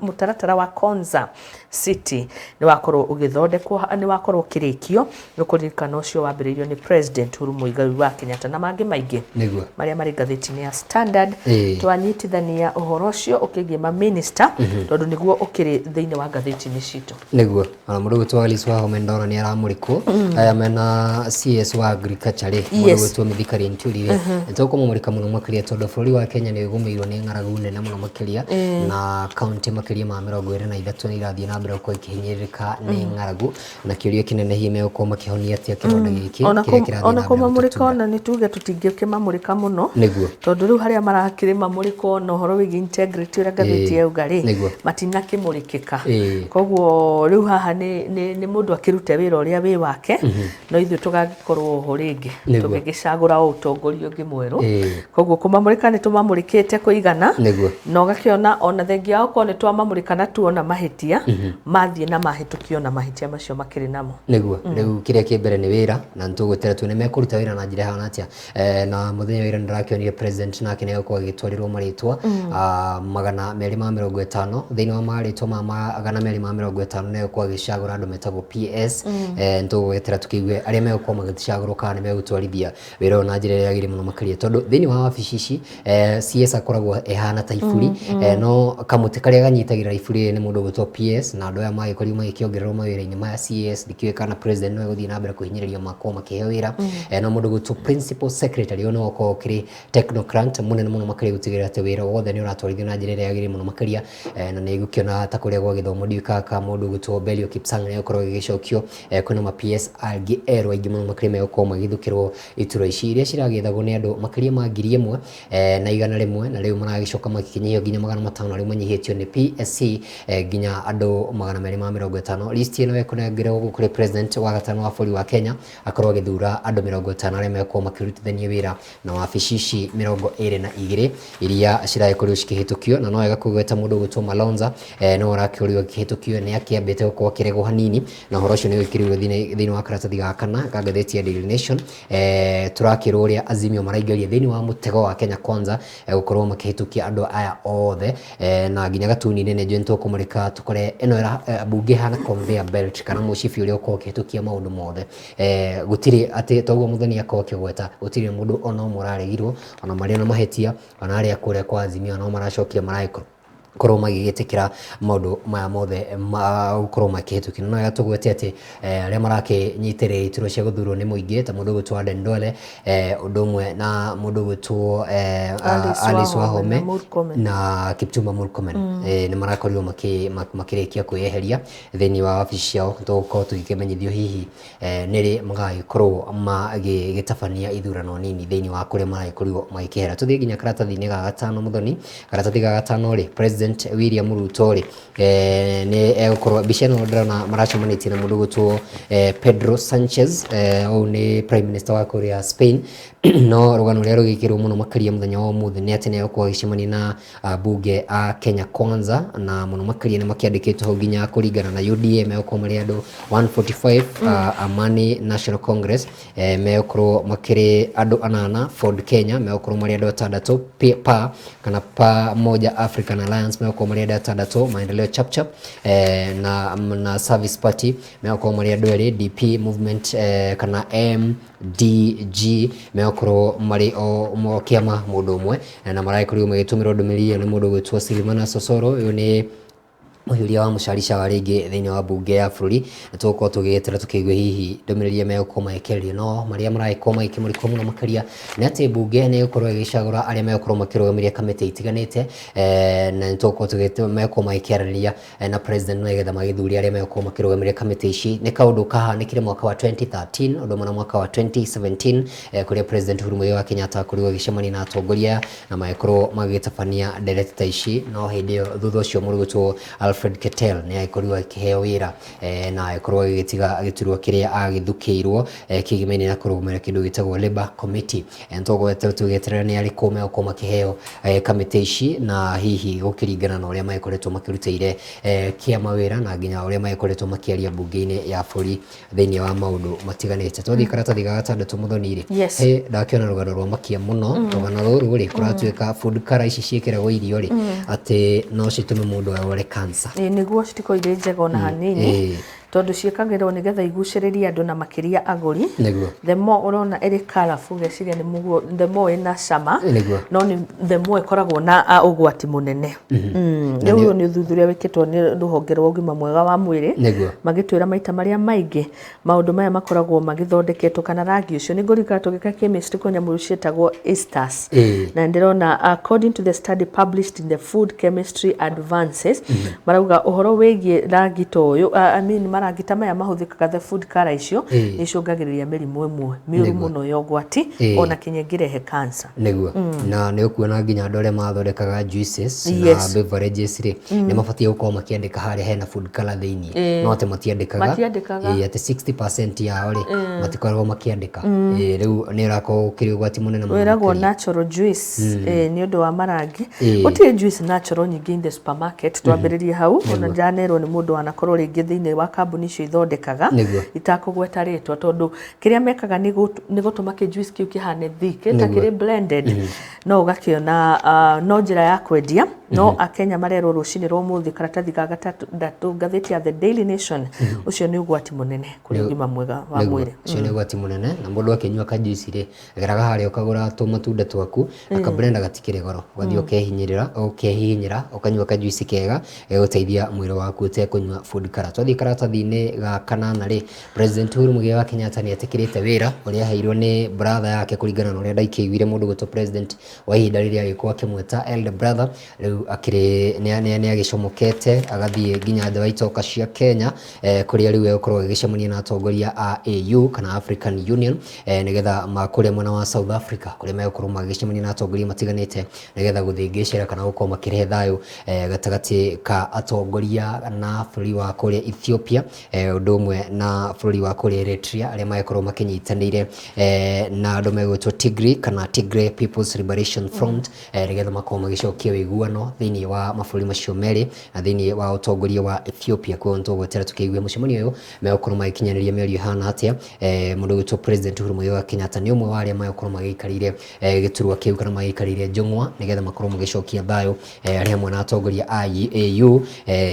mũtaratara wa Konza City nĩ wakorwo ũgĩthondekwo, nĩ wakorwo ũkĩrĩkio. Nĩ ũkũririkana ũcio wambĩrĩirio nĩ President Uhuru Muigai wa Kenyatta, na mangĩ maingĩ marĩa marĩ ngathĩti-inĩ ya Standard. Twanyitithania ũhoro ũcio ũkĩgiĩ maminista, tondũ nĩguo ũkĩrĩ thĩinĩ wa ngathĩti-inĩ citũ. Nĩguo, ona mũndũ ũgwĩtwo Alice Wahome ndona nĩ aramũrĩkwo. Aya mena CS wa agriculture rĩ, mũndũ ũgwĩtwo Mithika Linturi rĩ, nĩ tũkũmũmũrĩka mũno makĩria, tondũ bũrũri wa Kenya nĩ ũgũmĩirwo nĩ ng'aragu nene mũno makĩria, na kaunti makĩria ma 23 nĩ irathiĩ na mbere gũkorwo ikĩhinyĩrĩrĩka nĩ ng'aragu, na kĩũria kĩnene, hihi megũkorwo makĩhonia atĩa kĩronda gĩkĩ ona kĩrĩa kĩrathiĩ ona na mbere kũmamũrĩka gũtũtura? Ona nĩ tuge tũtingĩkĩmamũrĩka mũno, tondũ rĩu harĩa marakĩrĩmamũrĩkwo na ũhoro wĩgiĩ integrity ũrĩa ngathĩti yauga rĩ, matinakĩmũrĩkĩka. Koguo rĩu haha nĩ mũndũ akĩrute wĩra ũrĩa wĩ wake, no ithuĩ tũgagĩkorwo ho rĩngĩ tũgĩgĩcagũra o ũtongoria ũngĩ mwerũ. Koguo kũmamũrĩka nĩ tũmamũrĩkĩte kũigana, na ũgakĩona ona thengia wa gũkorwo nĩ twamamũrĩka na tuona mahĩtia mathiĩ na mahĩtũkio na mahĩtia macio makĩrĩ namo. Nĩguo, rĩu kĩrĩa kĩ mbere nĩ wĩra, na nĩtũgwetera tuone mekũruta wĩra na njĩra ĩhana atĩa. Na mũthenya wa ira nĩndĩrakĩonire president nake nĩ egũkorwo agĩtwarĩrwo marĩtwa 250. Thĩinĩ wa marĩtwa ma 250 nĩ egũkorwo agĩcagũra andũ metagwo PS. Nĩtũgwetera tũkĩigue arĩa megũkorwo magĩcagũrwo kana nĩ megũtwarithia wĩra ũyũ na njĩra ĩrĩa yagĩrĩire mũno makĩria, tondũ thĩinĩ wa wabici ici CS akoragwo ĩhana ta iburi, no kamũtĩ karĩa ganyitagĩrĩra iburi rĩrĩ nĩ mũndũ ũgwĩtwo PS. Na andũ aya magĩkorirwo magĩkĩongererwo mawĩra-inĩ maya CS, ndikĩũĩ kana president no egũthiĩ na mbere kũhinyĩrĩrio makorwo makĩheo wĩra. No mũndũ ũgwĩtwo principal secretary ũyũ nĩwe ũkoragwo ũkĩrĩ technocrat mũnene mũno makĩria, gũtigĩrĩra atĩ wĩra wothe nĩ ũratwarithio na njĩra ĩrĩa yagĩrĩire mũno makĩria. Na nĩ ngũkĩona ta kũrĩa gwa gĩthomo, ndiũĩ kana mũndũ ũgwĩtwo Belio Kipsang nĩ egũkorwo agĩgĩcokio. Kwĩna ma PS angĩ erũ aingĩ mũno makĩria megũkorwo magĩthukĩrwo iturwa ici iria ciragĩethagwo nĩ andũ makĩria ma 1100, na rĩu maragĩcoka magĩkinyihio nginya 500, na rĩu manyihĩtio nĩ PSC nginya andũ 250. List ĩno ĩkũnengerwo gũkũ kũrĩ president wa gatano wa bũrũri wa Kenya, akorwo agĩthura andũ 50 arĩa megũkorwo makĩrutithania wĩra na wabici ici 22 iria ciragĩkorirwo cikĩhĩtũkio. Na no wega kũgweta mũndũ ũgwĩtwo Malonza, no arakĩũrio akĩhĩtũkio nĩ akĩambĩte gũkorwo akĩregwo hanini, na ũhoro ũcio nĩ wĩkĩrirwo thĩinĩ wa karatathi ga kana ka ngathĩti ya Daily Nation. Tũrakĩrwo ũrĩa Azimio maraingĩria thĩinĩ wa mũtego wa Kenya Kwanza, gũkorwo makĩhĩtũkia andũ aya othe, na nginya gatuni-inĩ nĩ njũĩ nĩtũkũmũrĩka tũkore ĩno mbunge ĩhana conveyor belt kana mũcibi ũrĩa ũkoragwo ũkĩhĩtũkia maũndũ mothe. Gũtirĩ atĩ toguo mũthoni akorwo akĩgweta, gũtirĩ mũndũ ona ũmwe ũraregirwo, ona marĩ na mahĩtia, ona arĩa kũrĩa kwa Azimio no maracokire maragĩkorwo korwo magĩgĩtĩkĩra maũndũ maya mothe ma gũkorwo makĩhĩtũkio. Na no wega tũgwete atĩ arĩa marakĩnyitĩrĩra iturwa cia gũthurwo nĩ mũingĩ, ta mũndũ ũgwĩtwo Aden Duale, ũndũ ũmwe na mũndũ ũgwĩtwo Alice Alice Wahome Wahome na Murkomen. Na Kipchumba Murkomen, nĩ marakorirwo makĩrĩkia kwĩyeheria thĩinĩ wa wabici ciao. Tũgũkorwo tũgĩkĩmenyithio hihi nĩrĩ magagĩkorwo magĩgĩtabania ithurano nini thĩinĩ wa kũrĩa maragĩkorirwo magĩkĩhera. Tũthiĩ nginya karatathi-inĩ ga gatano, mũthoni. Karatathi ga gatano rĩ, president President William Ruto rĩ nĩ egũkorwo mbica ĩno ndĩrona maracemanĩtie na mũndũ ũgwĩtwo Pedro Sanchez, ũyũ nĩ Prime Minister wa kũrĩa Spain. No rũgano rũrĩa rũgĩkĩrwo mũno makĩria mũthenya wa ũmũthĩ nĩ atĩ nĩ egũkorwo agĩcemania na ambunge a Kenya Kwanza, na mũno makĩria nĩ makĩandĩkĩtwo hau nginya kũringana na UDA megũkorwo marĩ andũ 145, Amani National Congress megũkorwo makĩrĩ andũ anana, Ford Kenya megũkorwo marĩ andũ atandatũ, PA kana Pamoja African Alliance megũkorwo marĩ andũ atandatũ, Maendeleo Chapchap na Service Party megũkorwo marĩ andũ erĩ, DP Movement kana MDG megũkorwo marĩ o kĩama mũndũ ũmwe, na maragĩkorirwo magĩtũmĩrwo ndũmĩrĩri ĩyo nĩ mũndũ ũgwĩtwo Silvana Sosoro. Ũyũ nĩ mũhiũria wa mũcarica wa rĩngĩ thĩinĩ wa mbunge ya bũrũri, na tũgũkorwo tũgĩgĩetera tũkĩigue hihi ndũmĩrĩri ĩrĩa megũkorwo magĩkĩarĩria. No marĩa maragĩkorwo magĩkĩmũrĩkwo mũno makĩria nĩ atĩ mbunge nĩ ĩgũkorwo ĩgĩcagũra arĩa megũkorwo makĩrũgamĩria kamĩtĩ itiganĩte, na nĩ tũgũkorwo megũkorwo magĩkĩaranĩria na president nĩgetha magĩthure arĩa megũkorwo makĩrũgamĩrĩra kamĩtĩ ici. Nĩ kaũndũ kahanĩkire mwaka wa 2013 ũndũ ũmwe na mwaka wa 2017, kũrĩa President Uhuru Muigai wa Kenyatta akorirwo agĩcemania na atongoria aya na magĩkorwo magĩtabania ndereti ta ici. No hĩndĩ ĩyo thutha ũcio mũndũ ũgwĩtwo Alfred Keter nĩ agĩkorirwo akĩheo wĩra, na agĩkorwo agĩgĩtiga gĩturwa kĩrĩa agĩthukĩirwo kĩgĩmaine na kũrũgamĩrĩra kĩndũ gĩtagwo Labour Committee. Nĩtũgũgĩeterera tũgĩeterera nĩ arĩkũ megũkorwo makĩheo kamĩtĩ ici, na hihi gũkĩringana na ũrĩa magĩkoretwo makĩrutĩire kĩama wĩra na nginya ũrĩa magĩkoretwo makĩaria mbunge-inĩ ya bũrũri thĩinĩ wa maũndũ matiganĩte. Twathiĩ karatathi ga gatandatũ mũthoni rĩ, he ndakĩona rũgano rwa makia mũno. Rũgano rũrũ rĩ, kũratuĩka food color ici ciĩkĩragwo irio rĩ, atĩ no citũme mũndũ arware cancer. Ĩĩ nĩguo, citikoragwo irĩ njega ona hanini, tondũ ciĩkagĩrwo nĩgetha igucĩrĩrie andũ na makĩria agũri. The more ũrona ĩrĩ colourful, ũgeciria nĩ mũguo, the more ĩna cama, no nĩ the more ĩkoragwo na ũgwati mũnene. Na Rĩu ũyũ nĩ ũthuthuria wĩkĩtwo nĩ rũhonge rwa ũgima mwega wa mwĩrĩ, magĩtwĩra maita marĩa maingĩ maũndũ maya makoragwo magĩthondeketwo kana rangi ũcio. Nĩ ngũririkana tũgĩka chemistry kwĩ nyamũ ciĩtagwo esters, na ndĩrona according to the study published in the Food Chemistry Advances, marauga ũhoro wĩgiĩ rangi ta ũyũ, I mean marangi ta maya mahũthĩkaga, the food color icio, nĩ icũngagĩrĩria mĩrimũ ĩmwe mĩũru mũno ya ũgwati, ona kinya ĩngĩrehe cancer. Nĩguo, na nĩ ũkuona nginya andũ arĩa mathondekaga juices na beverages rĩ, nĩ mabatiĩ gũkorwo makĩandĩka harĩa hena food color thĩinĩ, no atĩ matiandĩkaga. Matiandĩkaga. Atĩ 60% yao rĩ, matikoragwo makĩandĩka. Rĩu nĩ ũrakorwo ũkĩrĩ ũgwati mũnene mũno wĩragwo makĩria. Natural juice, nĩ ũndũ wa marangi. Gũtirĩ juice natural nyingĩ in the supermarket, twambĩrĩrie hau. Ona ndĩranerwo nĩ mũndũ wanakorwo rĩngĩ thĩinĩ wa kambuni icio ithondekaga, itakũgweta rĩtwa, tondũ kĩrĩa mekaga nĩ gũtũma kĩ juice kĩu kĩhane thick ta kĩrĩ blended, no ũgakĩona no njĩra ya kwendia. No akenya marerwo rũcinĩ rwa ũmũthĩ, karatathi ga gatandatũ, ngathĩti ya The Daily Nation, ũcio nĩ ũgwati mũnene kũrĩ ũgima mwega wa mwĩrĩ. Ũcio nĩ ũgwati mũnene, na mũndũ akĩnyua kajuici rĩ, geraga harĩa ũkagũra tũmatunda twaku, akablenda gatikĩrĩ goro, ũgathiĩ ũkehinyĩrĩra ũkehihinyĩra ũkanyua kajuici kega gegũteithia mwĩrĩ waku ũtekũnyua food color. Twathiĩ karatathi-inĩ ga kanana rĩ, President Uhuru Muigai wa Kenyatta nĩ etĩkĩrĩte wĩra ũrĩa aheirwo nĩ brother yake, kũringana na ũrĩa ndaikĩiguire mũndũ gwĩtwo president wa ihinda rĩrĩa agĩkorwo akĩmwĩta elder brother. Rĩu akĩrĩ nĩ agĩcomokete agathiĩ nginya nja wa itoka cia Kenya, kũrĩa rĩu egũkorwo agĩcemania na atongoria a AU kana African Union, nĩgetha kũrĩa mwena wa South Africa, kũrĩa megũkorwo magĩcemania na atongoria matiganĩte nĩgetha gũthĩngĩcĩra kana gũkorwo makĩrehe thayũ gatagatĩ ka atongoria na bũrũri wa kũrĩa Ethiopia, ũndũ ũmwe na bũrũri wa kũrĩa Eritrea, arĩa magĩkorwo makĩnyitanĩire na andũ megwĩtwo Tigray kana Tigray People's Liberation Front, nĩgetha makorwo magĩcokia ũiguano thĩinĩ wa mabũrũri macio merĩ na thĩinĩ wa ũtongoria wa Ethiopia. Koguo nĩtũgweterera tũkĩigue mũcemanio ũyũ megũkorwo magĩkinyanĩria mĩario ĩhana atĩa. Mũndũ ũgwĩtwo President Uhuru Muigai wa Kenyatta nĩ ũmwe wa arĩa megũkorwo magĩikarĩire gĩturwa kĩu kana magĩikarĩire njũng'wa nĩgetha makorwo magĩcokia thayũ, arĩ hamwe na atongoria a AU,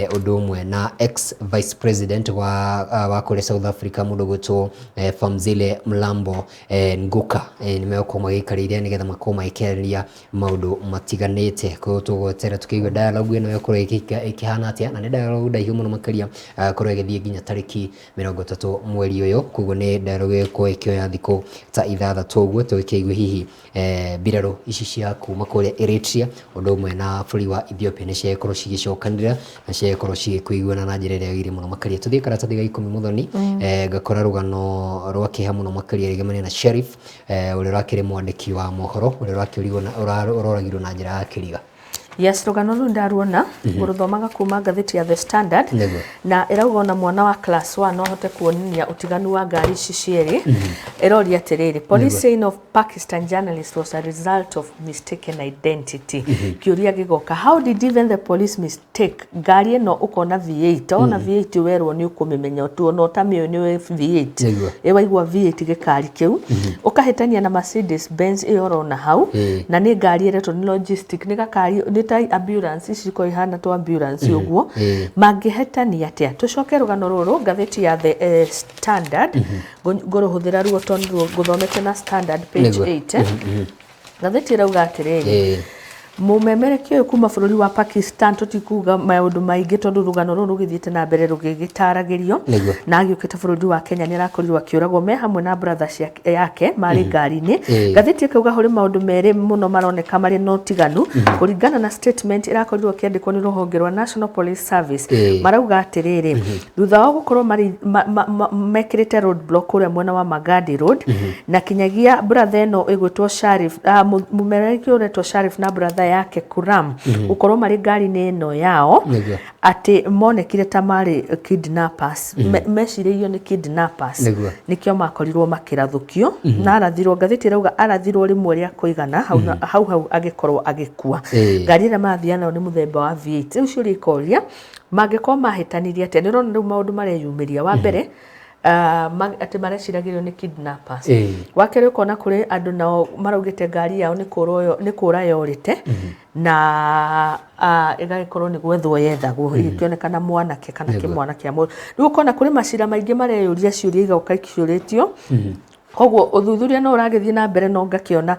ũndũ ũmwe na ex vice president wa kũrĩa South Africa, mũndũ ũgwĩtwo Phumzile Mlambo Nguka. Nĩ megũkorwo magĩikarĩire nĩgetha makorwo magĩkĩarĩrĩria maũndũ matiganĩte. Koguo tũgweterera tũkĩigue dialogue ĩno ĩgũkorwo ĩkĩhana atĩa, na nĩ dialogue ndaihu mũno makĩria, korwo ĩgĩthiĩ nginya tarĩki 30 mweri ũyũ. Koguo nĩ dialogue ĩgũkorwo ĩkĩoya thikũ ta 6 ũguo, tũgĩkĩigue hihi mbirarũ ici cia kuma kũrĩa Eritrea ũndũ ũmwe na bũrũri wa Ethiopia nĩ ciagĩkorwo cigĩcokanĩrĩra na ciagĩkorwo cigĩkũiguana na njĩra ĩrĩa yagĩrĩire mũno makĩria. Tũthiĩ karatathi ga 10 mũthoni, ngakora rũgano rwa kĩeha mũno makĩria rĩgemania na Sheriff, ũrĩa ũrakĩrĩ mwandĩki wa mohoro, ũrĩa ũrakĩũrigwo na ũroragirwo na njĩra ya kĩriga. Yes, rũgano rũu ndaruona, ngũrũthomaga kuma ngathĩti ya The Standard. Na ĩrauga ona mwana wa class 1 no ahote kuonania ũtiganu wa ngari ici cierĩ. Ĩroria atĩrĩrĩ, police saying of Pakistan journalist was a result of mistaken identity. Kĩũria gĩgoka, how did even the police mistake ngari ĩno? Ũkona V8, ona V8 werwo nĩ ũkũmĩmenya tu, ona ũtamĩũĩ nĩ V8. Ĩ waigua V8 gĩkari kĩu ũkahĩtania na Mercedes Benz ĩyo ũrona hau. Na nĩ ngari ĩretwo nĩ logistic, nĩ gakari, nĩ ta ambulance ici cikoragwo ihana to ambulance ũguo. Mangĩhĩtania atĩa? Tũcoke rũgano rũrũ ngathĩti ya The Standard. Ngũrũhũthĩra ruo tondũ ruo ngũthomete na Standard page 8. Ngathĩti ĩrauga atĩrĩrĩ, mũmemerekia ũyũ kuma bũrũri wa Pakistan, tũtikuga maũndũ maingĩ tondũ rũgano rũrũ rũgĩthiĩte na mbere rũgĩgĩtaragĩrio, na agĩũkĩte bũrũri wa Kenya nĩ arakorirwo akĩũragwo me hamwe na brother yake marĩ ngari-inĩ. Ngathĩti ĩkauga hũrĩ maũndũ merĩ mũno maroneka marĩ na ũtiganu kũringana na statement ĩrakorirwo ĩkĩandĩkwo nĩ rũhonge rwa National Police Service. Marauga atĩrĩrĩ, thutha wa gũkorwo marĩ mekĩrĩte road block kũrĩa mwena wa Magadi Road, na kinyagia brother ĩno ĩgwĩtwo Sharif, mũmemerekia ũretwo Sharif na brother yake Kuram gũkorwo marĩ ngari-inĩ ĩno yao, atĩ monekire ta marĩ kidnappers. Mecirĩirio nĩ kidnappers. Nĩkĩo makorirwo makĩrathũkio na arathirwo. Ngathĩti ĩrauga arathirwo rĩmwe rĩa kũigana hau, hau hau agĩkorwo agĩkua. Ngari ĩrĩa marathiaga nayo nĩ mũthemba wa V8. Rĩu ciũria ikoria, mangĩkorwo mahĩtanirie atĩa? Nĩ ũrona rĩu maũndũ mareyumĩria. Wa mbere, atĩ mareciragĩrio nĩ kidnappers. Wa kerĩ, ũkona kũrĩ andũ nao maraugĩte ngari yao nĩ kũra yorĩte na ĩgagĩkorwo nĩ gwethwo yethagwo, ĩgĩkĩonekana mwanake kana kĩmwana kĩa mũndũ. Rĩu ũkona kũrĩ macira maingĩ mareyũria, ciũria igoka ikĩũrĩtio. Koguo ũthuthuria no ũragĩthiĩ na mbere, no ngakĩona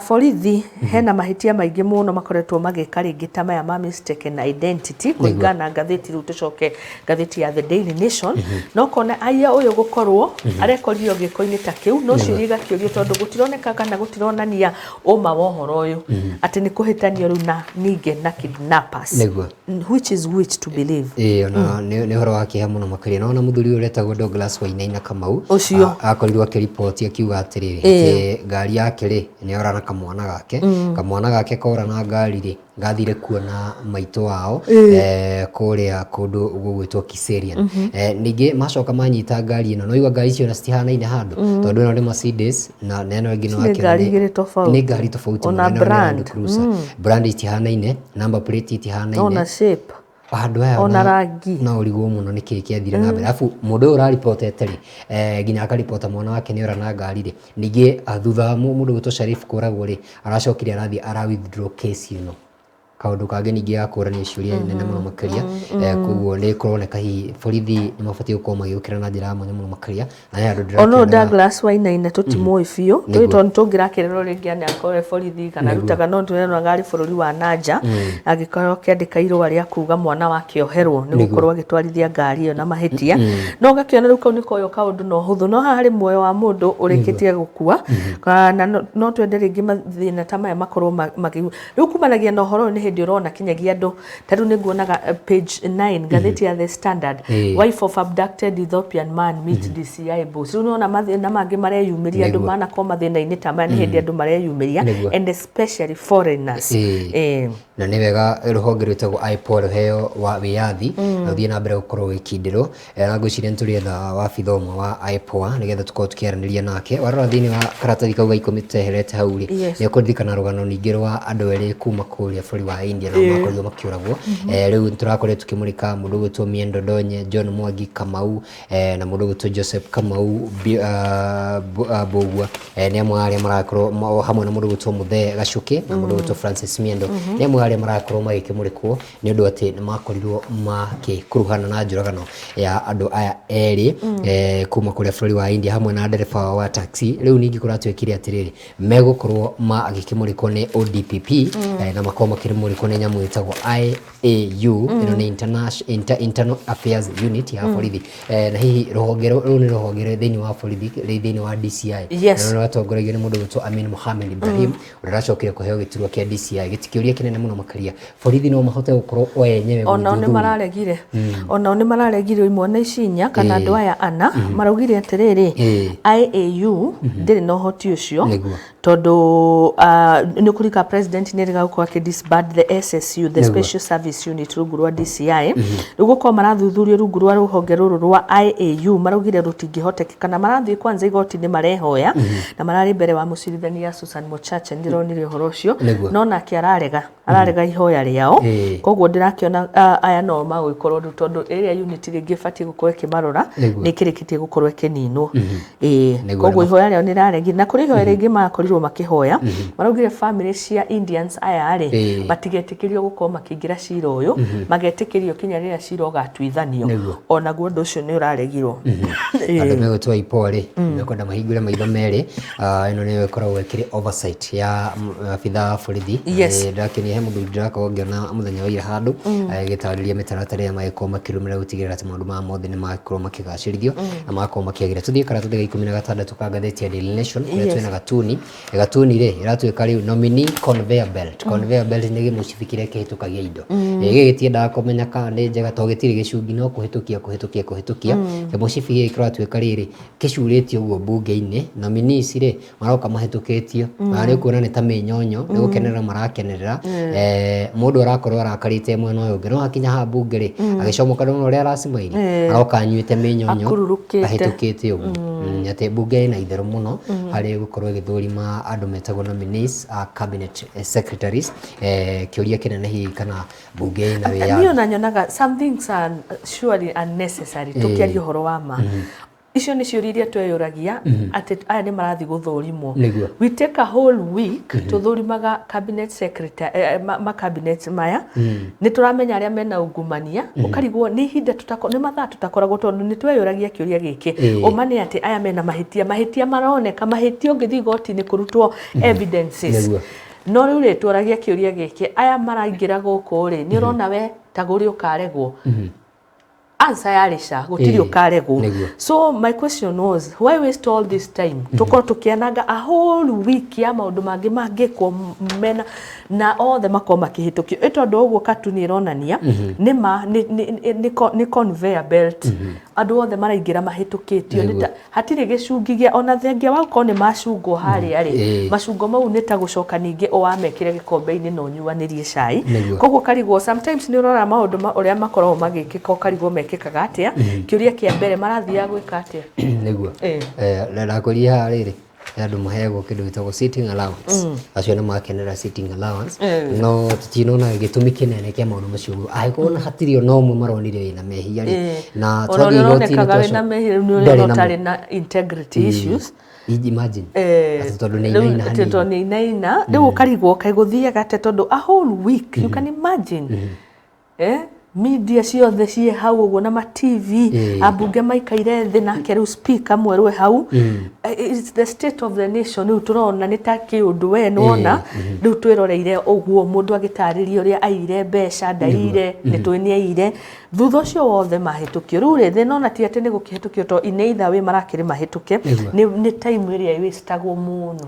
borithi hena mahĩtia maingĩ mũno makoretwo magĩka rĩngĩ ta maya ma mistaken identity kũringana na ngathĩti. Rĩu tũcoke ngathĩti ya The Daily Nation, no kona aya ũyũ gũkorwo arekorirwo gĩko-inĩ ta kĩu, no ciũria igakĩũrio tondũ gũtironeka kana gũtironania ũma wa ũhoro ũyũ atĩ nĩ kũhĩtanio rĩu na ningĩ na kidnappers. Which is which to believe? Ĩĩ, ona nĩ ũhoro wa kĩeha mũno makĩria. Nona mũthuri ũyũ ũretagwo Douglas Wainaina Kamau. Ũcio. Akorirwo akĩriboti akiuga atĩrĩrĩ, atĩ ngari yake rĩ nĩ ora na kamwana gake. Kamwana gake kora na ngari rĩ, gathire kuona maitũ wao kũrĩa kũndũ gũgwĩtwo Kiserian. Ningĩ macoka manyita ngari ĩno, no igua ngari icio ona citihanaine handũ, tondũ ĩno nĩ Mercedes na ĩno ĩngĩ no Nĩ ngari igĩrĩ tofauti. Nĩ ngari tofauti Ona mũno. Ĩno nĩ Land brand. Cruiser. Brand itihanaine, number plate itihanaine, ona shape, handũ haya. Ona rangi. No ũrigwo mũno nĩ kĩĩ kĩathire na mbere. Arabu mũndũ ũyũ ũraribotete rĩ, nginya akaribota mwana wake nĩ ora na ngari rĩ, ningĩ thutha wa mũndũ gwĩtwo Sharif kũragwo rĩ, aracokire arathiĩ ara withdraw case ĩno, kaũndũ kangĩ ningĩ ga kũrania ciũria nene mũno makĩria. Koguo nĩ kũroneka hihi borithi nĩ mabatiĩ gũkorwo magĩũkĩra na njĩra ya mwanya mũno makĩria, na he andũ Ono ndĩrakĩonaga. Douglas Wainaina tũtimũĩ biũ. Tondũ tũngĩrakĩrĩrwo rĩngĩ ana akorwo borithi kana arutaga, no tũreronaga arĩ bũrũri wa nanja agĩkorwo akĩandĩka irũa rĩa kuga mwana wake oherwo nĩ gũkorwo agĩtwarithia ngari ĩyo na mahĩtia. No ũgakĩona rĩu kau nĩ koyo kaũndũ na ũhũthũ, no haha harĩ muoyo wa mũndũ ũrĩkĩtie gũkua. Na no twende rĩngĩ mathĩna ta maya makorwo magĩ rĩu kumanagia na ũhoro ũyũ. Nĩ hĩndĩ ũrona kinyagia andũ ta rĩu nĩ nguonaga page 9 ngathĩti ya The Standard, wife of abducted Ethiopian man meet DCI boss. Rĩu nĩwona mathĩna mangĩ mareyumĩria, andũ manakorwo mathĩna-inĩ ta maya, nĩ hĩndĩ andũ mareyumĩria, and especially foreigners. Na nĩ wega rũhonge rwĩtagwo IPOA rũheo wa wĩyathi na rũthiĩ na mbere gũkorwo rũgĩkindĩrwo. Na ngwĩciria nĩ tũrĩetha wabitha ũmwe wa IPOA nĩgetha tũkorwo tũkĩaranĩria nake. Warora thĩinĩ wa karatathi kau ga 10 tũteherete hau rĩ, nĩ ũkũririkana rũgano ningĩ rwa andũ erĩ kuma kũrĩa bũrũri wa India nao makorirwo makĩũragwo. Rĩu tũrakorirwo tũkĩmũrĩka mũndũ ũgwĩtwo Miendo Ndonye, John Mwangi Kamau, na mũndũ ũgwĩtwo Joseph Kamau Mbugua. Nĩ amwe a arĩa marakorwo hamwe na mũndũ ũgwĩtwo Muthee Gacuki na mũndũ ũgwĩtwo Francis Miendo, nĩ amwe a arĩa marakorwo magĩkĩmũrĩkwo nĩ ũndũ atĩ nĩ makorirwo makĩkuruhana na njũragano ya andũ aya erĩ kuma kũrĩa bũrũri wa India hamwe na ndereba wao wa taxi. Rĩu ningĩ kũratuĩkire atĩrĩrĩ, megũkorwo magĩkĩmũrĩkwo nĩ ODPP, na makorwo makĩmũrĩkwo nĩ nyamũ ĩtagwo IAU. Ĩno nĩ Internal Affairs Unit ya borithi. Na hihi rũhonge rũu nĩ rũhonge rwĩ thĩinĩ wa borithi, rĩ thĩinĩ wa DCI, na rũratongoragio nĩ mũndũ ũgwĩtwo Amin Mohamed Ibrahim, ũrĩa ũracokire kũheo gĩturwa kĩa DCI. Gĩtikĩũria kĩnene mũno Makĩria borithi no mahote gũkorwo o enyewe Onao nĩ gwĩthuthuria. Mararegire, onao nĩ mararegire imwana ici inya kana andũ aya ana maraugire atĩrĩrĩ, IAU ndĩrĩ na ũhoti ũcio tondũ nĩ kũrika president nĩ erĩga gũkorwo akĩ disband the SSU, the Special Service Unit rungu rwa DCI. Rĩu gũkorwo marathuthurio rungu rwa rũhonge rũrũ rwa IAU, maraugire rũtingĩhotekeka na marathiĩ kwanza igoti-inĩ marehoya na mararĩ mbere wa mũcirithania Susan Mochache. Ndĩronire ũhoro ũcio. No nake ararega ihoya rĩao. Koguo ndĩrakĩona aya no magũgĩkorwo rĩu tondũ ĩrĩa unit rĩngĩ ĩbatiĩ gũkorwo ĩkĩmarora nĩ ĩkĩrĩkĩtie gũkorwo ĩkĩninwo. Ĩĩ, koguo ihoya rĩao nĩ rĩraregire. Na kũrĩ ihoya rĩngĩ makorirwo makĩhoya, maraugire family cia Indians aya rĩ, matigetĩkĩrio gũkorwo makĩingĩra cira ũyũ, magetĩkĩrio kinya rĩrĩa cira ũgatuithanio. Onaguo ũndũ ũcio nĩ ũraregirwo. Andũ megwĩtwo IPOA rĩ, mekwenda mahingũre maitho merĩ. Ĩno nĩyo ĩkoragwo ĩkĩrĩ oversight ya abithaa wa borithi. Ndĩrakĩonire he mũthuri ndĩrakorwo ngĩona mũthenya wa ira handũ agĩtarĩria mĩtaratara ĩrĩa magĩkorwo makĩrũmĩrĩra gũtigĩrĩra atĩ maũndũ maya mothe nĩ makorwo makĩgacĩrithio na magakorwo makĩagĩra. Tũthiĩ karatathi ga 16 ka ngathĩti ya Daily Nation kũrĩa twĩna gatuni. Gatuni rĩ, ĩratuĩka rĩu nominee conveyor belt. Conveyor belt nĩ gĩmũcibi kĩrĩa kĩhĩtũkagia indo. Gĩkĩ gĩtiendaga kũmenya kana nĩ njega tondũ gĩtirĩ gĩcungi, no kũhĩtũkia kũhĩtũkia kũhĩtũkia. Kĩmũcibi gĩkĩ kĩratuĩka rĩrĩ kĩcurĩtio ũguo mbunge-inĩ, nominees rĩ, maroka mahĩtũkĩtio na nĩ ũkuona nĩ ta mĩnyonyo nĩ gũkenerera marakenerera. Mũndũ arakorwo arakarĩte mwena ũyũ ũngĩ, no hakinya haha mbunge rĩ, agĩcomoka ndona ũrĩa aracimairi, aroka anyuĩte mĩnyonyo Akururukĩte. Ahĩtũkĩte ũguo. Atĩ mbunge ĩna itherũ mũno harĩ gũkorwo ĩgĩthũrima andũ metagwo nominees a cabinet secretaries. Kĩũria kĩnene hihi kana mbunge ĩna Niĩ wĩyathi. Ona nyonaga some things are surely unnecessary. Tũkĩaria ũhoro wa ma, icio nĩ ciũria iria tweyũragia atĩ aya nĩ marathiĩ gũthũrimwo. We take a whole week tũthũrimaga cabinet secretary, ma cabinet maya nĩ tũramenya arĩa mena ungumania. Ũkarigwo nĩ ihinda nĩ mathaa tũtakoragwo tondũ nĩ tweyũragia kĩũria gĩkĩ. Ũma nĩ atĩ aya mena mahĩtia, mahĩtia maroneka, mahĩtia ũngĩthiĩ igoti-inĩ kũrutwo evidences. No rĩu rĩ, tũragia kĩũria gĩkĩ, aya maraingĩra gũkũ rĩ, nĩ ũrona we ta gũrĩ ũkaregwo? Answer yarĩ ca, gũtirĩ ũkaregwo. So my question was, why waste all this time tũkorwo tũkĩananga a whole week ya maũndũ mangĩ mangĩkwo mena na othe makorwo makĩhĩtũkio? Ĩ tondũ ũguo katuni ĩronania nĩ ma nĩ conveyor belt, andũ othe maraingĩra mahĩtũkĩtio. Nĩ hatirĩ gĩcungi gĩa ona thengia wa gũkorwo nĩ macungwo harĩa rĩ, macungo mau nĩ ta gũcoka ningĩ ũwamekĩre gĩkombe-inĩ na ũnyuanĩrie cai. Koguo karigwo sometimes nĩ ũrora maũndũ ma ũrĩa makoragwo magĩkĩka, ũkarigwo mekĩkaga atĩa. Kĩũria kĩa mbere, marathiaga gwĩka atĩa? Ndakwĩrire haha rĩrĩ, he andũ maheagwo kĩndũ gĩtagwo sitting allowance. Acio nĩ makenera sitting allowance, no tũtinona gĩtũmi kĩnene kĩa maũndũ macio ũguo angĩkorwo na hatirĩ ona ũmwe maronire wĩna mehia rĩ, na Ona twathiĩ ũrĩa igoti-inĩ ũronekaga wĩna mehia rĩu nĩ ũrĩa ndarĩ namo. ũtarĩ na integrity issues. Imagine atĩ tondũ nĩ Rĩu inaina atĩ hanini. Tondũ nĩ inaina, rĩu ũkarigwo kaĩ gũthiaga atĩa, tondũ a whole week, you can imagine, media ciothe ciĩ hau ũguo na ma TV, ambunge maikaire thĩ nake rĩu speaker mwerũ e hau. It's the state of the nation. Rĩu tũrona nĩ ta kĩũndũ we nĩwona rĩu twĩroreire ũguo mũndũ agĩtarĩria ũrĩa aire mbeca, ndaire, nĩ tũĩ nĩ aire. Thutha ũcio wothe mahĩtũkio rĩu rĩ, thĩna ona ti atĩ nĩ gũkĩhĩtũkio, to in either way marakĩrĩ mahĩtũke. Nĩ time ĩrĩa ĩwastagwo mũno.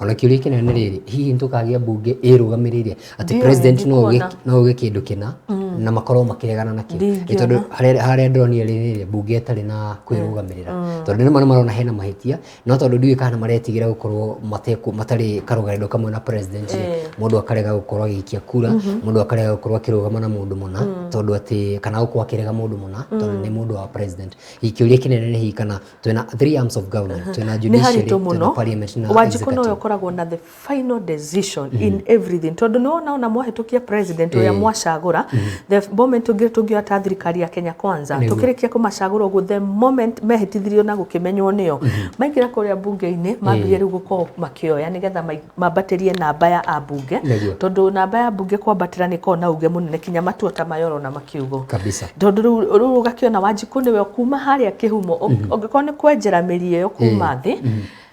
Ona kĩũria kĩnene nĩ rĩrĩ, hihi nĩtũkagĩa mbunge ĩrũgamĩrĩire atĩ Ndiũĩ, president no auge ndikuona. No auge kĩndũ kĩna na makorwo makĩregana nakĩo? Nĩ tondũ Ndingĩona. harĩa ndĩronire rĩrĩ, mbunge ĩtarĩ na kwĩrũgamĩrĩra, tondũ nĩma nĩmarona hena mahĩtia, no tondũ ndiũĩ kana maretigĩra gũkorwo matarĩ karũgendo kamwe na president rĩ, mũndũ akarega gũkorwo agĩikia kura, mũndũ akarega gũkorwo akĩrũgama na mũndũ mũna tondũ atĩ kana gũkorwo akĩrega mũndũ mũna tondũ nĩ mũndũ wa president. Hihi kĩũria kĩnene nĩ hihi kana twĩna three arms of government, twĩna Nĩ judiciary, haritũ twĩna mũno. parliament na Wanjikũ executive. nowe ũkoragwo na the final decision in everything, tondũ nĩ wona ona mwahĩtũkia president ũrĩa mwacagũra, the moment tũngĩoya ta thirikari ya Kenya Kwanza, tũkĩrĩkia kũmacagũra ũguo, the moment mehĩtithirio na gũkĩmenywo nĩo maingĩra kũrĩa mbunge-inĩ, mambirie rĩu gũkorwo makĩoya nĩgetha mambatĩrie namba ya ambunge, tondũ namba ya mbunge kwambatĩra nĩ ĩkoragwo na uge mũnene kinya matua ta maya ũrona makiugwo. Tondũ rĩu ũgakĩona Wanjikũ nĩwe kuma harĩa kĩhumo, ũngĩkorwo nĩ kwenjera mĩri ĩyo kuma thĩ,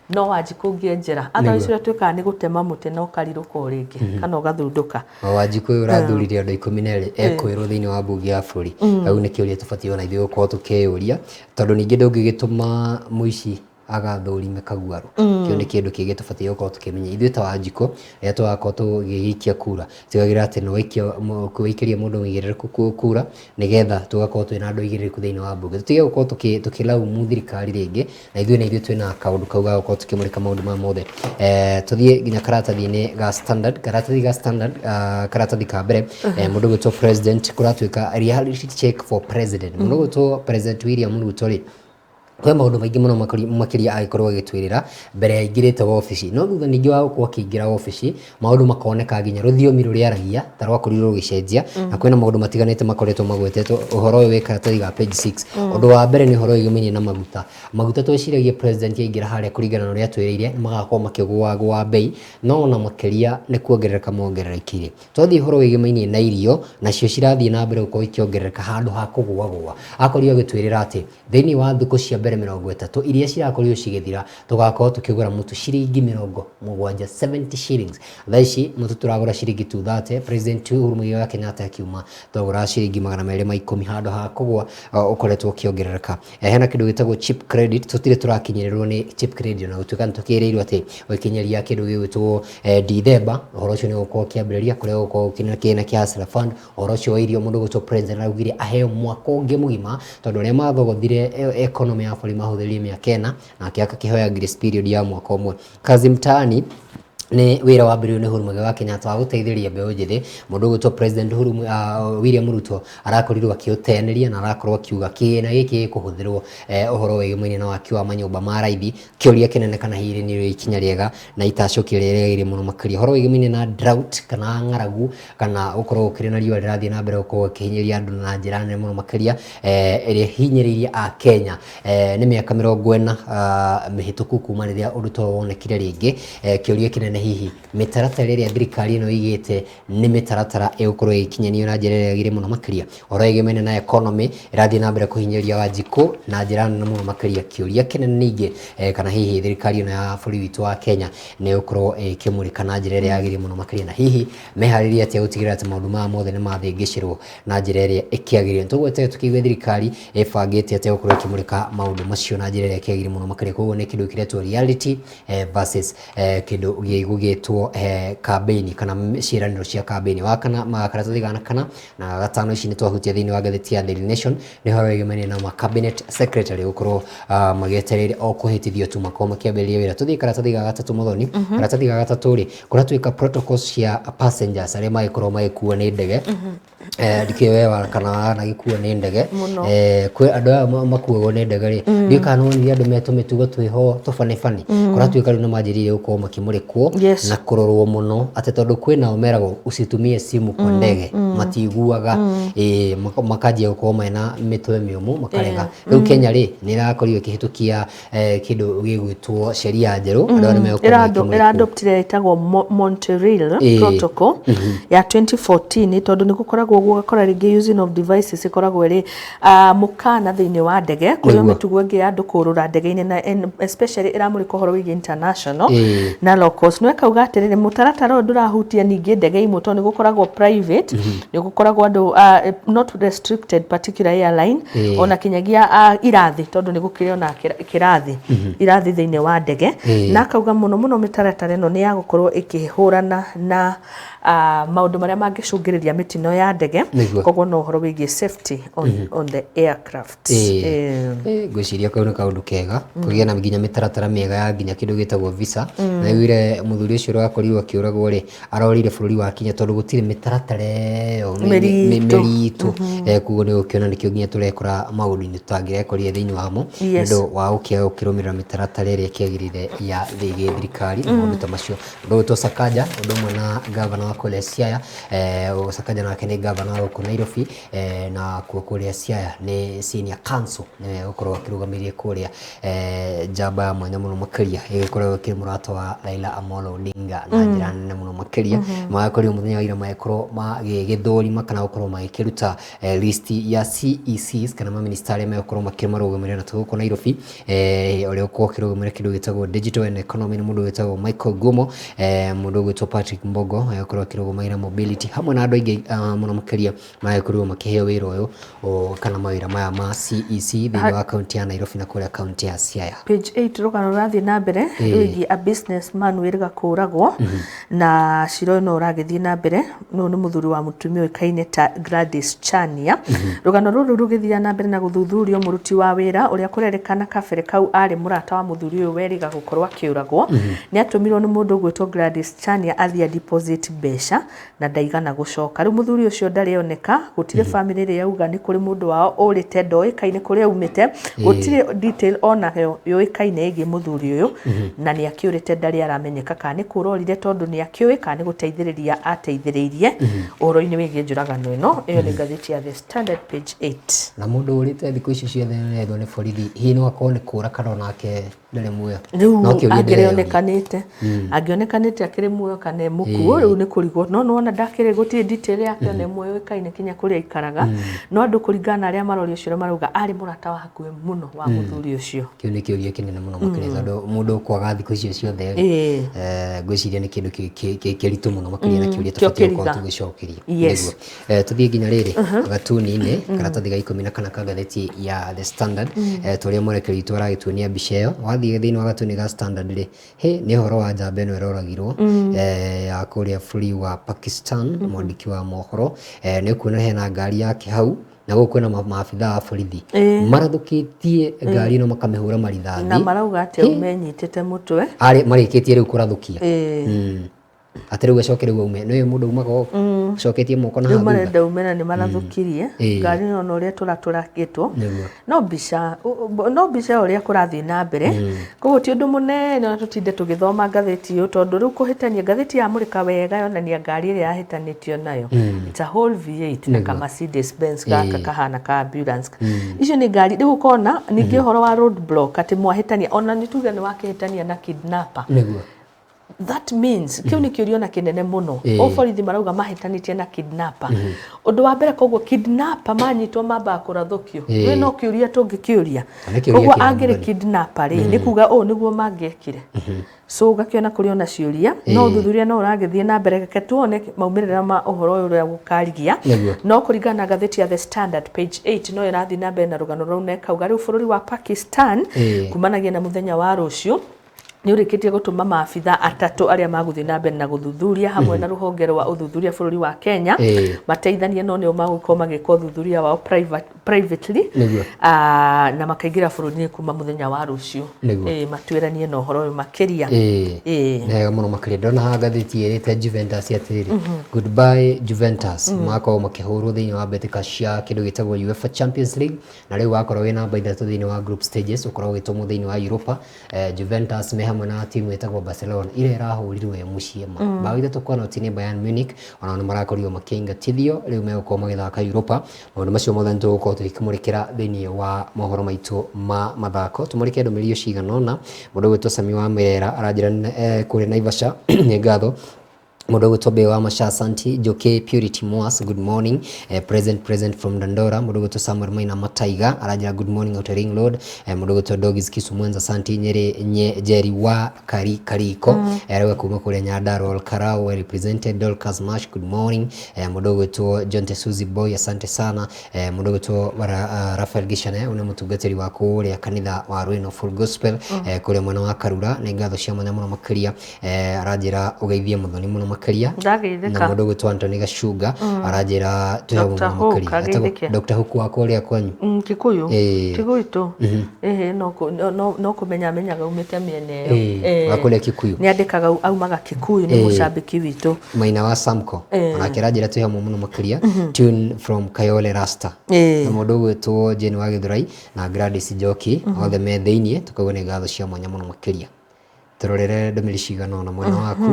no Wanjikũ ũngĩenjera. Otherwise ũrĩa twĩkaga nĩ gũtema mũtĩ na ũkarirũka o rĩngĩ kana ũgathundũka. Wanjikũ ũyũ ũrathurire andũ 12 ekwĩrwo thĩinĩ wa mbunge ya bũrũri, hau nĩ kĩũria tũbatiĩ ona ithuĩ gũkorwo tũkĩyũria, tondũ ningĩ ndũngĩgĩtũma mũici Agathũrime kaguarũ. Kĩu nĩ kĩndũ kĩngĩ tũbatiĩ gũkorwo tũkĩmenya ithuĩ ta Wanjikũ rĩrĩa tũrakorwo tũgĩgĩikia kura. Tigagĩrĩra atĩ nĩ waikĩria mũndũ mũigĩrĩrĩku kura nĩgetha tũgakorwo twĩna andũ aigĩrĩrĩku thĩinĩ wa mbunge. Tũtige gũkorwo tũkĩlaumu thirikari rĩngĩ, na ithuĩ nĩ ithuĩ twĩna kaũndũ kau ga gũkorwo tũkĩmũrĩka maũndũ maya mothe. Tũthiĩ nginya karatathi-inĩ ga Standard, karatathi ga Standard, karatathi ka mbere, mũndũ ũgwĩtwo President, kũratuĩka reality check for President. Mũndũ ũgwĩtwo President William Ruto rĩ, kwĩ maũndũ maingĩ mũno makĩria agĩkorwo agĩtwĩrĩra mbere ya aingĩrĩte wabici, no thutha ningĩ wa gũkorwo akĩingĩra wabici, maũndũ makoneka nginya rũthiomi rũrĩa aragia ta rwakorirwo rũgĩcenjia, na kwĩna maũndũ matiganĩte makoretwo magwetetwo. Ũhoro ũyũ wĩ karatathi ga page 6. Ũndũ wa mbere nĩ ũhoro wĩgĩmainie na maguta. Maguta tweciragia President aingĩra harĩa kũringana na ũrĩa atwĩrĩire nĩ magakorwo makĩgũagũa mbei, no ona makĩria nĩ kuongerereka mongererekire. Twathiĩ ũhoro wĩgĩmainie na irio, nacio cirathiĩ na mbere gũkorwo ikĩongerereka handũ ha kũgũagũa. Akorirwo agĩtwĩrĩra atĩ thĩinĩ wa thikũ cia mbere 30 iria cirakorirwo cigĩthira, tũgakorwo tũkĩgũra mũtu ciringi 70, 70 shillings. Thaa ici mũtu tũragũra ciringi 230. President Uhuru Muigai wa Kenyatta akiuma twagũraga ciringi 210 handũ ha kũgũa, ũkoretwo ũkĩongerereka. Hena kĩndũ gĩtagwo cheap credit, tũtirĩ tũrakinyĩrĩrwo nĩ cheap credit ona gũtuĩka nĩ tũkĩrĩirwo atĩ gũkinyĩria kĩndũ gĩgwĩtwo Dithemba, ũhoro ũcio nĩ ũgũkorwo ũkĩambĩrĩria kũrĩa ũgũkorwo ũkĩna kĩgĩna kĩa Hustler Fund. Ũhoro ũcio wa irio, mũndũ ũgwĩtwo President araugire aheo mwaka ũngĩ mũgima tondũ arĩa mathogothire economy ya bũrũri mahũthĩrire mĩaka 4, nake akakĩhoya grace period ya mwaka ũmwe. Kazi Mtaani nĩ wĩra wambĩrĩirio nĩ Uhuru Muigai wa Kenyatta wa gũteithĩrĩria mbeũ njĩthĩ. Mũndũ ũgwĩtwo President Uhuru William Ruto arakorirwo akĩũteanĩria na arakorwo akiuga kĩgĩna gĩkĩ gĩkũhũthĩrwo ũhoro wĩgĩmainie na waki wa manyũmba ma raithi. Kĩũria kĩnene kana hihi nĩ ikinya rĩega na itacũki rĩrĩa rĩagĩrĩire mũno makĩria. Ũhoro wĩgĩmainie na drought kana ng'aragu kana gũkorwo gũkĩrĩ na riũa rĩrathiĩ na mbere gũkorwo rĩkĩhinyĩrĩria andũ na njĩra nene mũno makĩria, ĩrĩa ĩhinyĩrĩirie Akenya. Nĩ mĩaka 40 mĩhĩtũku kuma rĩrĩa ũndũ ta ũyũ wonekire rĩngĩ. Kĩũria kĩnene hihi mĩtaratara ĩrĩa thirikari ĩno ĩigĩte nĩ mĩtaratara ĩgũkorwo ĩgĩkinyanĩrio na njĩra ĩrĩa yagĩrĩire mũno makĩria? Ũhoro wĩgĩmainie na economy ĩrathiĩ na mbere kũhinyĩrĩria Wanjikũ na njĩra nene mũno makĩria. Kĩũria kĩnene ningĩ, kana hihi thirikari ĩno ya bũrũri witũ wa Kenya nĩ ĩgũkorwo ĩkĩmũrĩka na njĩra ĩrĩa yagĩrĩire mũno makĩria, na hihi meharĩrie atĩa gũtigĩrĩra atĩ maũndũ maya mothe nĩ mathĩngĩcĩrwo na njĩra ĩrĩa ĩkĩagĩrĩire? Tũgwete tũkĩigue thirikari ĩbangĩte atĩa gũkorwo ĩkĩmũrĩka maũndũ macio na njĩra ĩrĩa ĩkĩagĩrĩire mũno makĩria. Koguo nĩ kĩndũ kĩretwo reality versus kĩndũ gĩgũgĩtwo campaign kana ciĩranĩro cia campaign. Wa kana karatathi ga kana na ga gatano, ici nĩ twahutia thĩinĩ wa ngathĩti ya Daily Nation, nĩ ũhoro wĩgĩmainie na ma cabinet secretary gũkorwo magĩetereire o kũhĩtithio tu makorwo makĩambĩrĩria wĩra. Tũthiĩ karatathi ga gatatũ, Mũthoni. Karatathi ga gatatũ rĩ, kũratuĩka protocols cia passengers arĩa magĩkorwo magĩkuo nĩ ndege. Ndikĩũĩ we wa kana wanagĩkuo nĩ ndege. Mũno. Kwĩ andũ aya makuagwo nĩ ndege rĩ, ndiũĩ kana nĩwonire andũ me tũmĩtugo twĩho tũbanĩbani. Kũratuĩka rĩu nĩ manjĩrĩirie gũkorwo makĩmũrĩkwo na kũrorwo mũno atĩ tondũ kwĩnao meragwo usitumie simu kwa ndege, matiguaga, ĩĩ, makanjia gũkorwo mena mĩtwe mĩũmũ makarega. Rĩu Kenya rĩ, nĩ ĩrakorirwo ĩkĩhĩtũkia kĩndũ gĩgwĩtwo sheria njerũ, andũ aya nĩ megũkorwo makĩmũrĩkwo. Ĩradoptire ĩtagwo Montreal Protocol ya 2014, tondũ nĩ gũkoragwo ũguo ũgakora rĩngĩ using of devices ĩkoragwo ĩrĩ mũkana thĩinĩ wa ndege kũrĩ mĩtugo ĩngĩ ya andũ kũrũra ndege-inĩ, na especially ĩramũrĩka ũhoro wĩgiĩ international na locals. No ĩkauga atĩrĩrĩ, mũtaratara ũyũ ndũrahutia ningĩ ndege imwe, tondũ nĩ gũkoragwo private, nĩ gũkoragwo andũ, not restricted particular airline, ona kinyagia irathi, tondũ nĩ gũkĩrĩ ona kĩrathi irathi thĩinĩ wa ndege. Na akauga mũno mũno mĩtaratara ĩno nĩ ya gũkorwo ĩkĩhũrana na maũndũ marĩa mangĩcũngĩrĩria mĩtino ya ndege. Koguo no ũhoro wĩgiĩ safety on the aircraft. Ngwĩciria kau nĩ kaũndũ kega kũgĩa na nginya mĩtaratara mĩega ya nginya kĩndũ gĩtagwo visa. Na iguire mũthuri ũcio ũrakorirwo akĩũragwo rĩ, arorire bũrũri wa Kenya tondũ gũtirĩ mĩtaratara ĩyo mĩritũ. Mĩritũ. Koguo nĩ ũgũkĩona nĩkĩo nginya tũrekora maũndũ-inĩ tũtangĩrekorire thĩinĩ wamo nĩ ũndũ wa gũkĩaga gũkĩrũmĩrĩra mĩtaratara ĩrĩa ĩkĩagĩrĩire ya gĩthirikari na maũndũ ta macio. Ũndũ ũgwĩtwo Sakaja, ũndũ ũmwe na gavana wa kũrĩa Siaya, Sakaja nake nĩ gavana wa gũkũ Nairobi, na kuo kũrĩa Siaya nĩ senior counsel, nĩwe ũkoragwo akĩrũgamĩrĩire kũrĩa, njamba ya mwanya mũno makĩria ĩgĩkoragwo ĩkĩrĩ mũrata wa Raila Amolo Odinga na njĩra nene mũno makĩria. Magakorirwo mũthenya wa ira magĩkorwo magĩgĩthũrima kana gũkorwo magĩkĩruta list ya CECs kana mamĩnĩsta arĩa megũkorwo makĩmarũgamĩrĩra na gũkũ Nairobi. Ũrĩa ũkorwo ũkĩrũgamĩrĩra kĩndũ gĩtagwo digital and economy nĩ mũndũ wĩtagwo Michael Gumo, mũndũ ũgwĩtwo Patrick Mbogo agĩkorwo akĩrũgamĩrĩra mobility hamwe na andũ aingĩ mũno. makĩria maragĩkorirwo makĩheo wĩra ũyũ kana mawĩra maya ma CEC thĩinĩ wa kaunti ya Nairobi na kũrĩa kaunti ya Siaya. Page 8, rũgano rũrathiĩ na mbere rwĩgiĩ a businessman wĩrĩga kũragwo, na cira ũyũ no ũragĩthiĩ na mbere. Ũyũ nĩ mũthuri wa mũtumia ũĩkaine ta Gladys Chania. Rũgano rũrũ rũgĩthiĩ na mbere na gũthuthurio, mũruti wa wĩra ũrĩa kũrerĩkana kabere kau arĩ mũrata wa mũthuri ũyũ werĩga gũkorwo akĩũragwo nĩ atũmirwo nĩ mũndũ ũgwĩtwo Gladys Chania athiĩ a deposit mbeca na ndaigana gũcoka. Rĩu mũthuri ũcio ndarĩ oneka. Gũtirĩ famĩlĩ ĩrĩa yauga nĩ kũrĩ mũndũ wao ũrĩte, ndoĩkaine kũrĩa aumĩte. Gũtirĩ detail onayo yũĩkaine ĩgiĩ mũthuri ũyũ, na nĩ akĩũrĩte, ndarĩ aramenyeka kana nĩ kũrorire tondũ nĩ akĩũĩ kana nĩ gũteithĩrĩria ateithĩrĩirie ũhoro-inĩ wĩgiĩ njũragano ĩno. Ĩyo nĩ ngathĩti ya The Standard, page 8. Na mũndũ ũrĩte thikũ icio ciothe nĩarethwo nĩ borithi, hihi no akorwo nĩ kũra kana onake ndarĩ muoyo? Rĩu No kĩũria ndĩreyũria. Angĩrĩonekanĩte, angĩonekanĩte akĩrĩ muoyo kana e mũkuũ, rĩu nĩ kũrigwo. No nĩwona ndakĩrĩ, gũtirĩ detail yake ona ĩmwe yũĩkaine kinya kũrĩa aikaraga. No andũ, kũringana na arĩa marorio ciũria, marauga arĩ mũrata wa hakuhĩ mũno wa mũthuri ũcio. Kĩu nĩ kĩũria kĩnene mũno makĩria, tondũ mũndũ kwaga thikũ icio ciothe rĩ, ngwĩciria nĩ kĩndũ kĩritũ mũno makĩria na kĩũria Kĩo tũbatiĩ gũkorwo kĩriga. tũgĩcokeria. Yes. Nĩguo. Tũthiĩ nginya rĩrĩ gatuni-inĩ, karatathi ga 14 ka ngathĩti ya The Standard, tũrĩa mwerekeri witũ aragĩtuonia mbica ĩyo. Wathiĩ thĩinĩ wa gatuni ga Standard rĩ, hĩ nĩ ũhoro wa njamba ĩno ĩroragirwo ya kũrĩa bũrũri wa Pakistan, mwandĩki wa mohoro. Nĩ ũkuona hena ngari yake hau, na gũkũ kwĩna maabitha a borithi marathũkĩtie ngari ĩno, makamĩhũra marithathi. Na marauga atĩ menyitĩte mũtwe. Arĩ marĩkĩtie rĩu kũrathũkia. Atĩ rĩu acoke rĩu aume nĩ mũndũ umaga ũũ ũcoketie moko na Rĩu hau thutha. Marenda ume na nĩ marathũkirie ngari ĩno na ũrĩa tũratũrangĩtwo. No mbica ya ũrĩa kũrathiĩ na mbere. Koguo ti ũndũ mũnene ona tũtinde tũgĩthoma ngathĩti ĩyo, tondũ rĩu kũhĩtania ngathĩti ya mũrĩka wega yonania ngari ĩrĩa yahĩtanĩtio nayo, it's a whole V8 na ka Mercedes Benz gaka kahana ka ambulance. Icio nĩ ngari. Rĩu ũkona ningĩ ũhoro wa road block, atĩ mwahĩtania, ona nĩ tuge nĩ wakĩhĩtania na kidnapper, that means kĩu nĩ kĩũria ona kĩnene mũno. O borithi marauga mahĩtanĩtie na kidnapper ũndũ wa mbere, koguo kidnapper manyitwo mambaga kũrathũkio. We no kĩũria tũngĩkĩũria. Nĩ kĩũria Koguo kĩega angĩrĩ mũno. kidnapper rĩ, nĩ kuga ũũ nĩguo mangĩekire. So ũgakĩona kũrĩ ona ciũria, no ũthuthuria no ũragĩthiĩ na mbere. Reke tuone maumĩrĩra ma ũhoro ũyũ ũrĩa gũkarigia. No kũringana na ngathĩti ya The Standard page 8, no ĩrathiĩ na mbere na rũgano rũu na ĩkauga rĩu bũrũri wa Pakistan kumanagia na mũthenya wa rũciũ nĩ ũrĩkĩtie gũtũma maabitha atatũ arĩa magũthiĩ na mbere na gũthuthuria hamwe na rũhonge rwa ũthuthuria bũrũri wa Kenya, mateithanie, no nĩo magũkorwo magĩka ũthuthuria wao privately. Na makaingĩra bũrũri-inĩ kuma mũthenya wa rũciũ. Matuĩranie na ũhoro ũyũ makĩria. Nĩ wega mũno makĩria. Ndona haha ngathĩti ĩrĩte Juventus atĩrĩrĩ, "Goodbye Juventus." Magakorwo makĩhũrwo thĩinĩ wa mbĩtĩka cia kĩndũ gĩtagwo UEFA Champions League, na rĩu wakorwo wĩ namba 3 thĩinĩ wa group stages, ũkoragwo ũgĩtũmwo thĩinĩ wa Europa. Juventus me hamwe na timu ĩtagwo Barcelona ĩrĩa ĩrahũrirwo ĩ mũciĩ ma bao 3-0 nĩ Bayern Munich. Onao nĩ marakorirwo makĩingatithio, rĩu megũkorwo magĩthaka Europa. Maũndũ macio mothe nĩ tũgũkorwo tũgĩkĩmũrĩkĩra thĩinĩ wa mohoro maitũ ma mathako. Tũmũrĩke ndũmĩrĩri cigana ũna. Mũndũ ũgwĩtwo Sami wa Mĩrera aranjĩra kũrĩa Naivasha nĩ ngatho. Mũndũ ũgwĩtwo Mbeo wa Masha Santi Njoki Purity Moas, good morning, present, present from Dandora. Mũndũ ũgwĩtwo Samuel Maina Mataiga aranjĩra good morning out Ring Road. Mũndũ ũgwĩtwo Dogis Kisu Mwenza Santi Nyeri nye Jerry wa Kariko arauga kuma kũrĩa Nyandarua, Ol Karau well represented. Dorcas Mash, good morning. Mũndũ ũgwĩtwo John Tesuzi Boy, asante sana. Mũndũ ũgwĩtwo Raphael Gishane, ũyũ nĩ mũtungatĩri wa kũrĩa kanitha wa Rwĩno Full Gospel, kũrĩa mwena wa Karura, nĩ ngatho cia mwanya mũno makĩria. Aranjĩra ũgeithie Mũthoni mũno makĩria. Ndageithĩka. Na mũndũ ũgwĩtwo Anthony Gacunga aranjĩra twĩ hamwe Dr. mũno Hook, makĩria. ageithĩke. Dr. Hook wa kũrĩa kwanyu. Kikuyu ti gwitũ, ĩhĩ, no kũmenya amenyaga umĩte mĩena ĩyo. Wa kũrĩa Kikuyu. Nĩ andĩkaga aumaga Kikuyu, nĩ mũcambĩki witũ. Maina wa Samco onake aranjĩra twĩ hamwe mũno makĩria, tune from Kayole Rasta. Na mũndũ ũgwĩtwo Jane wa Gĩthurai na Gladys Njoki, othe me thĩiniĩ, tukaigua nĩ ngatho cia mwanya mũno makĩria. Tũrorere ndũmĩrĩri cigana ũna mwena waku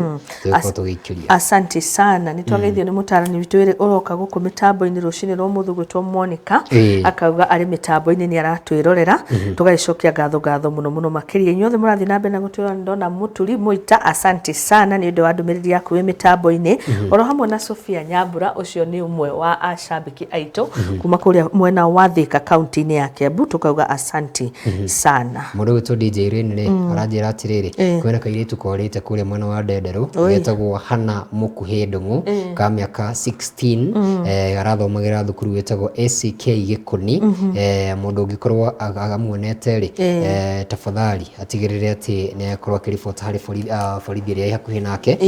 tũgĩkorwo tũgĩikĩria. Asante sana. Nĩ twageithio nĩ mũtarani witũ ĩrĩ ũroka gũkũ mĩtambo-inĩ rũcinĩ rwa ũmũthĩ gwĩtwo Monica. Akauga arĩ mĩtambo-inĩ, nĩ aratwĩrorera. Tũgagĩcokia ngatho, ngatho mũno mũno makĩria inyuothe mũrathiĩ na mbere na gũtwĩrora. Nĩ ndona Mũturi Mũita, asante sana nĩ ũndũ wa ndũmĩrĩri yaku wĩ mĩtambo-inĩ, oro hamwe na Sofia Nyambura, ũcio nĩ ũmwe wa acambĩki aitũ kuma kũrĩa mwena wa Thika, kaunti-inĩ ya Kiambu. Tũkauga asante sana. Mũndũ ũgwĩtwo DJ Rain rĩ, aranjĩra atĩrĩrĩ, Kwĩna kairĩtu korĩte kũrĩa mwena wa Ndenderũ getagwo Hana Mũkuhĩ Ndũng'ũ ka mĩaka 16, arathomagĩra thukuru wĩtagwo ACK Gĩkũni. Mũndũ ũngĩkorwo amuonete rĩ, tafadhali atigĩrĩre atĩ nĩ akorwo akĩribota harĩ borithi ĩrĩa ĩ hakuhĩ nake.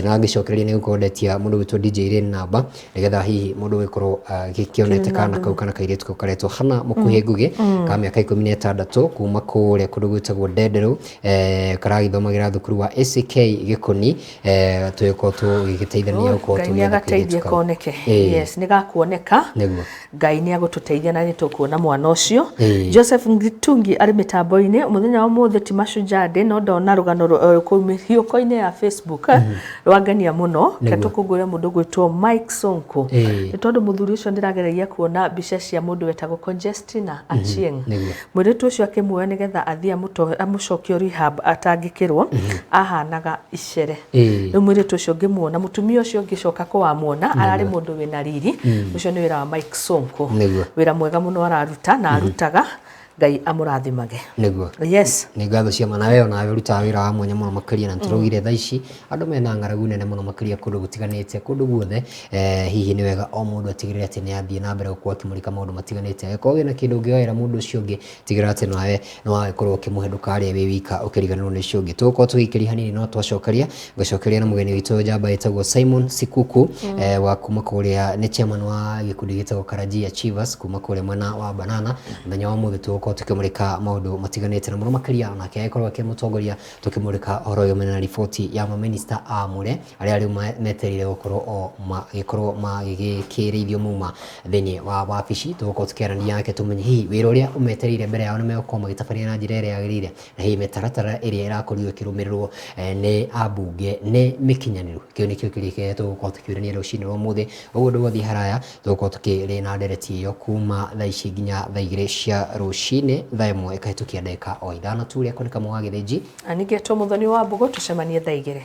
Na angĩcokereria nĩ gũkorwo ndetia mũndũ gwĩtwo DJ Lane namba nĩgetha hihi mũndũ ũgĩkorwo agĩkĩonete kana kau kana kairĩtu kau karetwo Hana Mũkuhĩ Ngũgĩ ka mĩaka 16 kuma kũrĩa kũndũ gwĩtagwo Ndenderũ, karagĩthomagĩra thukuru wa ACK Gĩkũni, tũgĩkorwo tũgĩgĩteithania gũkorwo Ngai nĩ tũgĩetha agateithie kairĩtu kau. Koneke. Yes, nĩ gakuoneka. Ngai nĩ agũtũteithia na nĩ tũkuona mwana ũcio. Joseph Ngitungi arĩ mĩtambo-inĩ mũthenya wa ũmũthĩ, ti Mashujaa Day, no ndona rũgano kũu mĩhiũko-inĩ ya Facebook rwangenia mũno. Ke tũkũngũĩre mũndũ gwĩtwo Mike Sonko, nĩ tondũ mũthuri ũcio ndĩrageragia kuona mbica cia mũndũ wetagwo Conjestina Achieng. Mũirĩtu ũcio akĩmuoya nĩgetha athiĩ amũcokie rehab atangĩkĩrwo, ahanaga icere. Rĩu mũirĩtu ũcio ngĩmuona, mũtumia ũcio ngĩcoka kũwamuona ararĩ mũndũ wĩna riri. Ũcio nĩ wĩra wa Mike Sonko. Wĩra mwega mũno araruta na arutaga, Ngai amũrathimage. Nĩ ngatho cia ma. Nawe onawe ũrutaga wĩra wa mwanya mũno makĩria, na nĩtũraugire thaa ici andũ mena ng'aragu nene mũno makĩria kũndũ gũtiganĩte, kũndũ guothe. Hihi nĩ wega o mũndũ atigĩrĩre atĩ nĩ athiĩ na mbere gũkorwo akĩmũrĩka maũndũ matiganĩte. Angĩkorwo wĩna kĩndũ ũngĩgaĩra mũndũ ũcio ũngĩ, tigĩrĩra atĩ nawe nĩ wagĩkorwo ũkĩmũhe, ndũkarĩe wĩ wika ũkĩriganĩrwo nĩ ũcio ũngĩ. Tũgũkorwo tũgĩikĩria hanini, no twacokeria ngũcokeria na mũgeni witũ njamba ĩtagwo Simon Sikuku, wa kuma kũrĩa nĩ chairman wa gĩkundi gĩtagwo Karaji Achievers kuma kũrĩa mwena wa Banana. Mũthenya wa ũmũthĩ tũgũkorwo tũkĩmũrĩka maũndũ matiganĩte na mũno makĩria onake agĩkorwo akĩmũtongoria tũkĩmũrĩka ũhoro ũyũ mena riboti ya mamĩnista amũre arĩa rĩu metereire gũkorwo o magĩkorwo magĩgĩkĩrĩithio mauma thĩinĩ wa wabici. Tũgũkorwo tũkĩaranĩria nake tũmenye hihi wĩra ũrĩa ũmetereire mbere yao nĩ megũkorwo magĩtabania na njĩra ĩrĩa yagĩrĩire, na hihi mĩtaratara ĩrĩa ĩrakorirwo ĩkĩrũmĩrĩrwo nĩ ambunge nĩ mĩkinyanĩru. Kĩu nĩkĩo kĩũria kĩrĩa tũgũkorwo tũkĩũrania rũcinĩ rwa ũmũthĩ. Ũguo ndũgũthiĩ haraya, tũgũkorwo tũkĩrĩ na ndereti ĩyo kuma thaa ici nginya thaa 2 cia rũcinĩ, thaa 1 ĩkahĩtũkia ndagĩka o 5 tu. Rĩakwa nĩ Kamau wa Gĩthĩnji. Na ningĩ etwo Mũthoni wa Mbũgũ, tũcemanie thaa 2.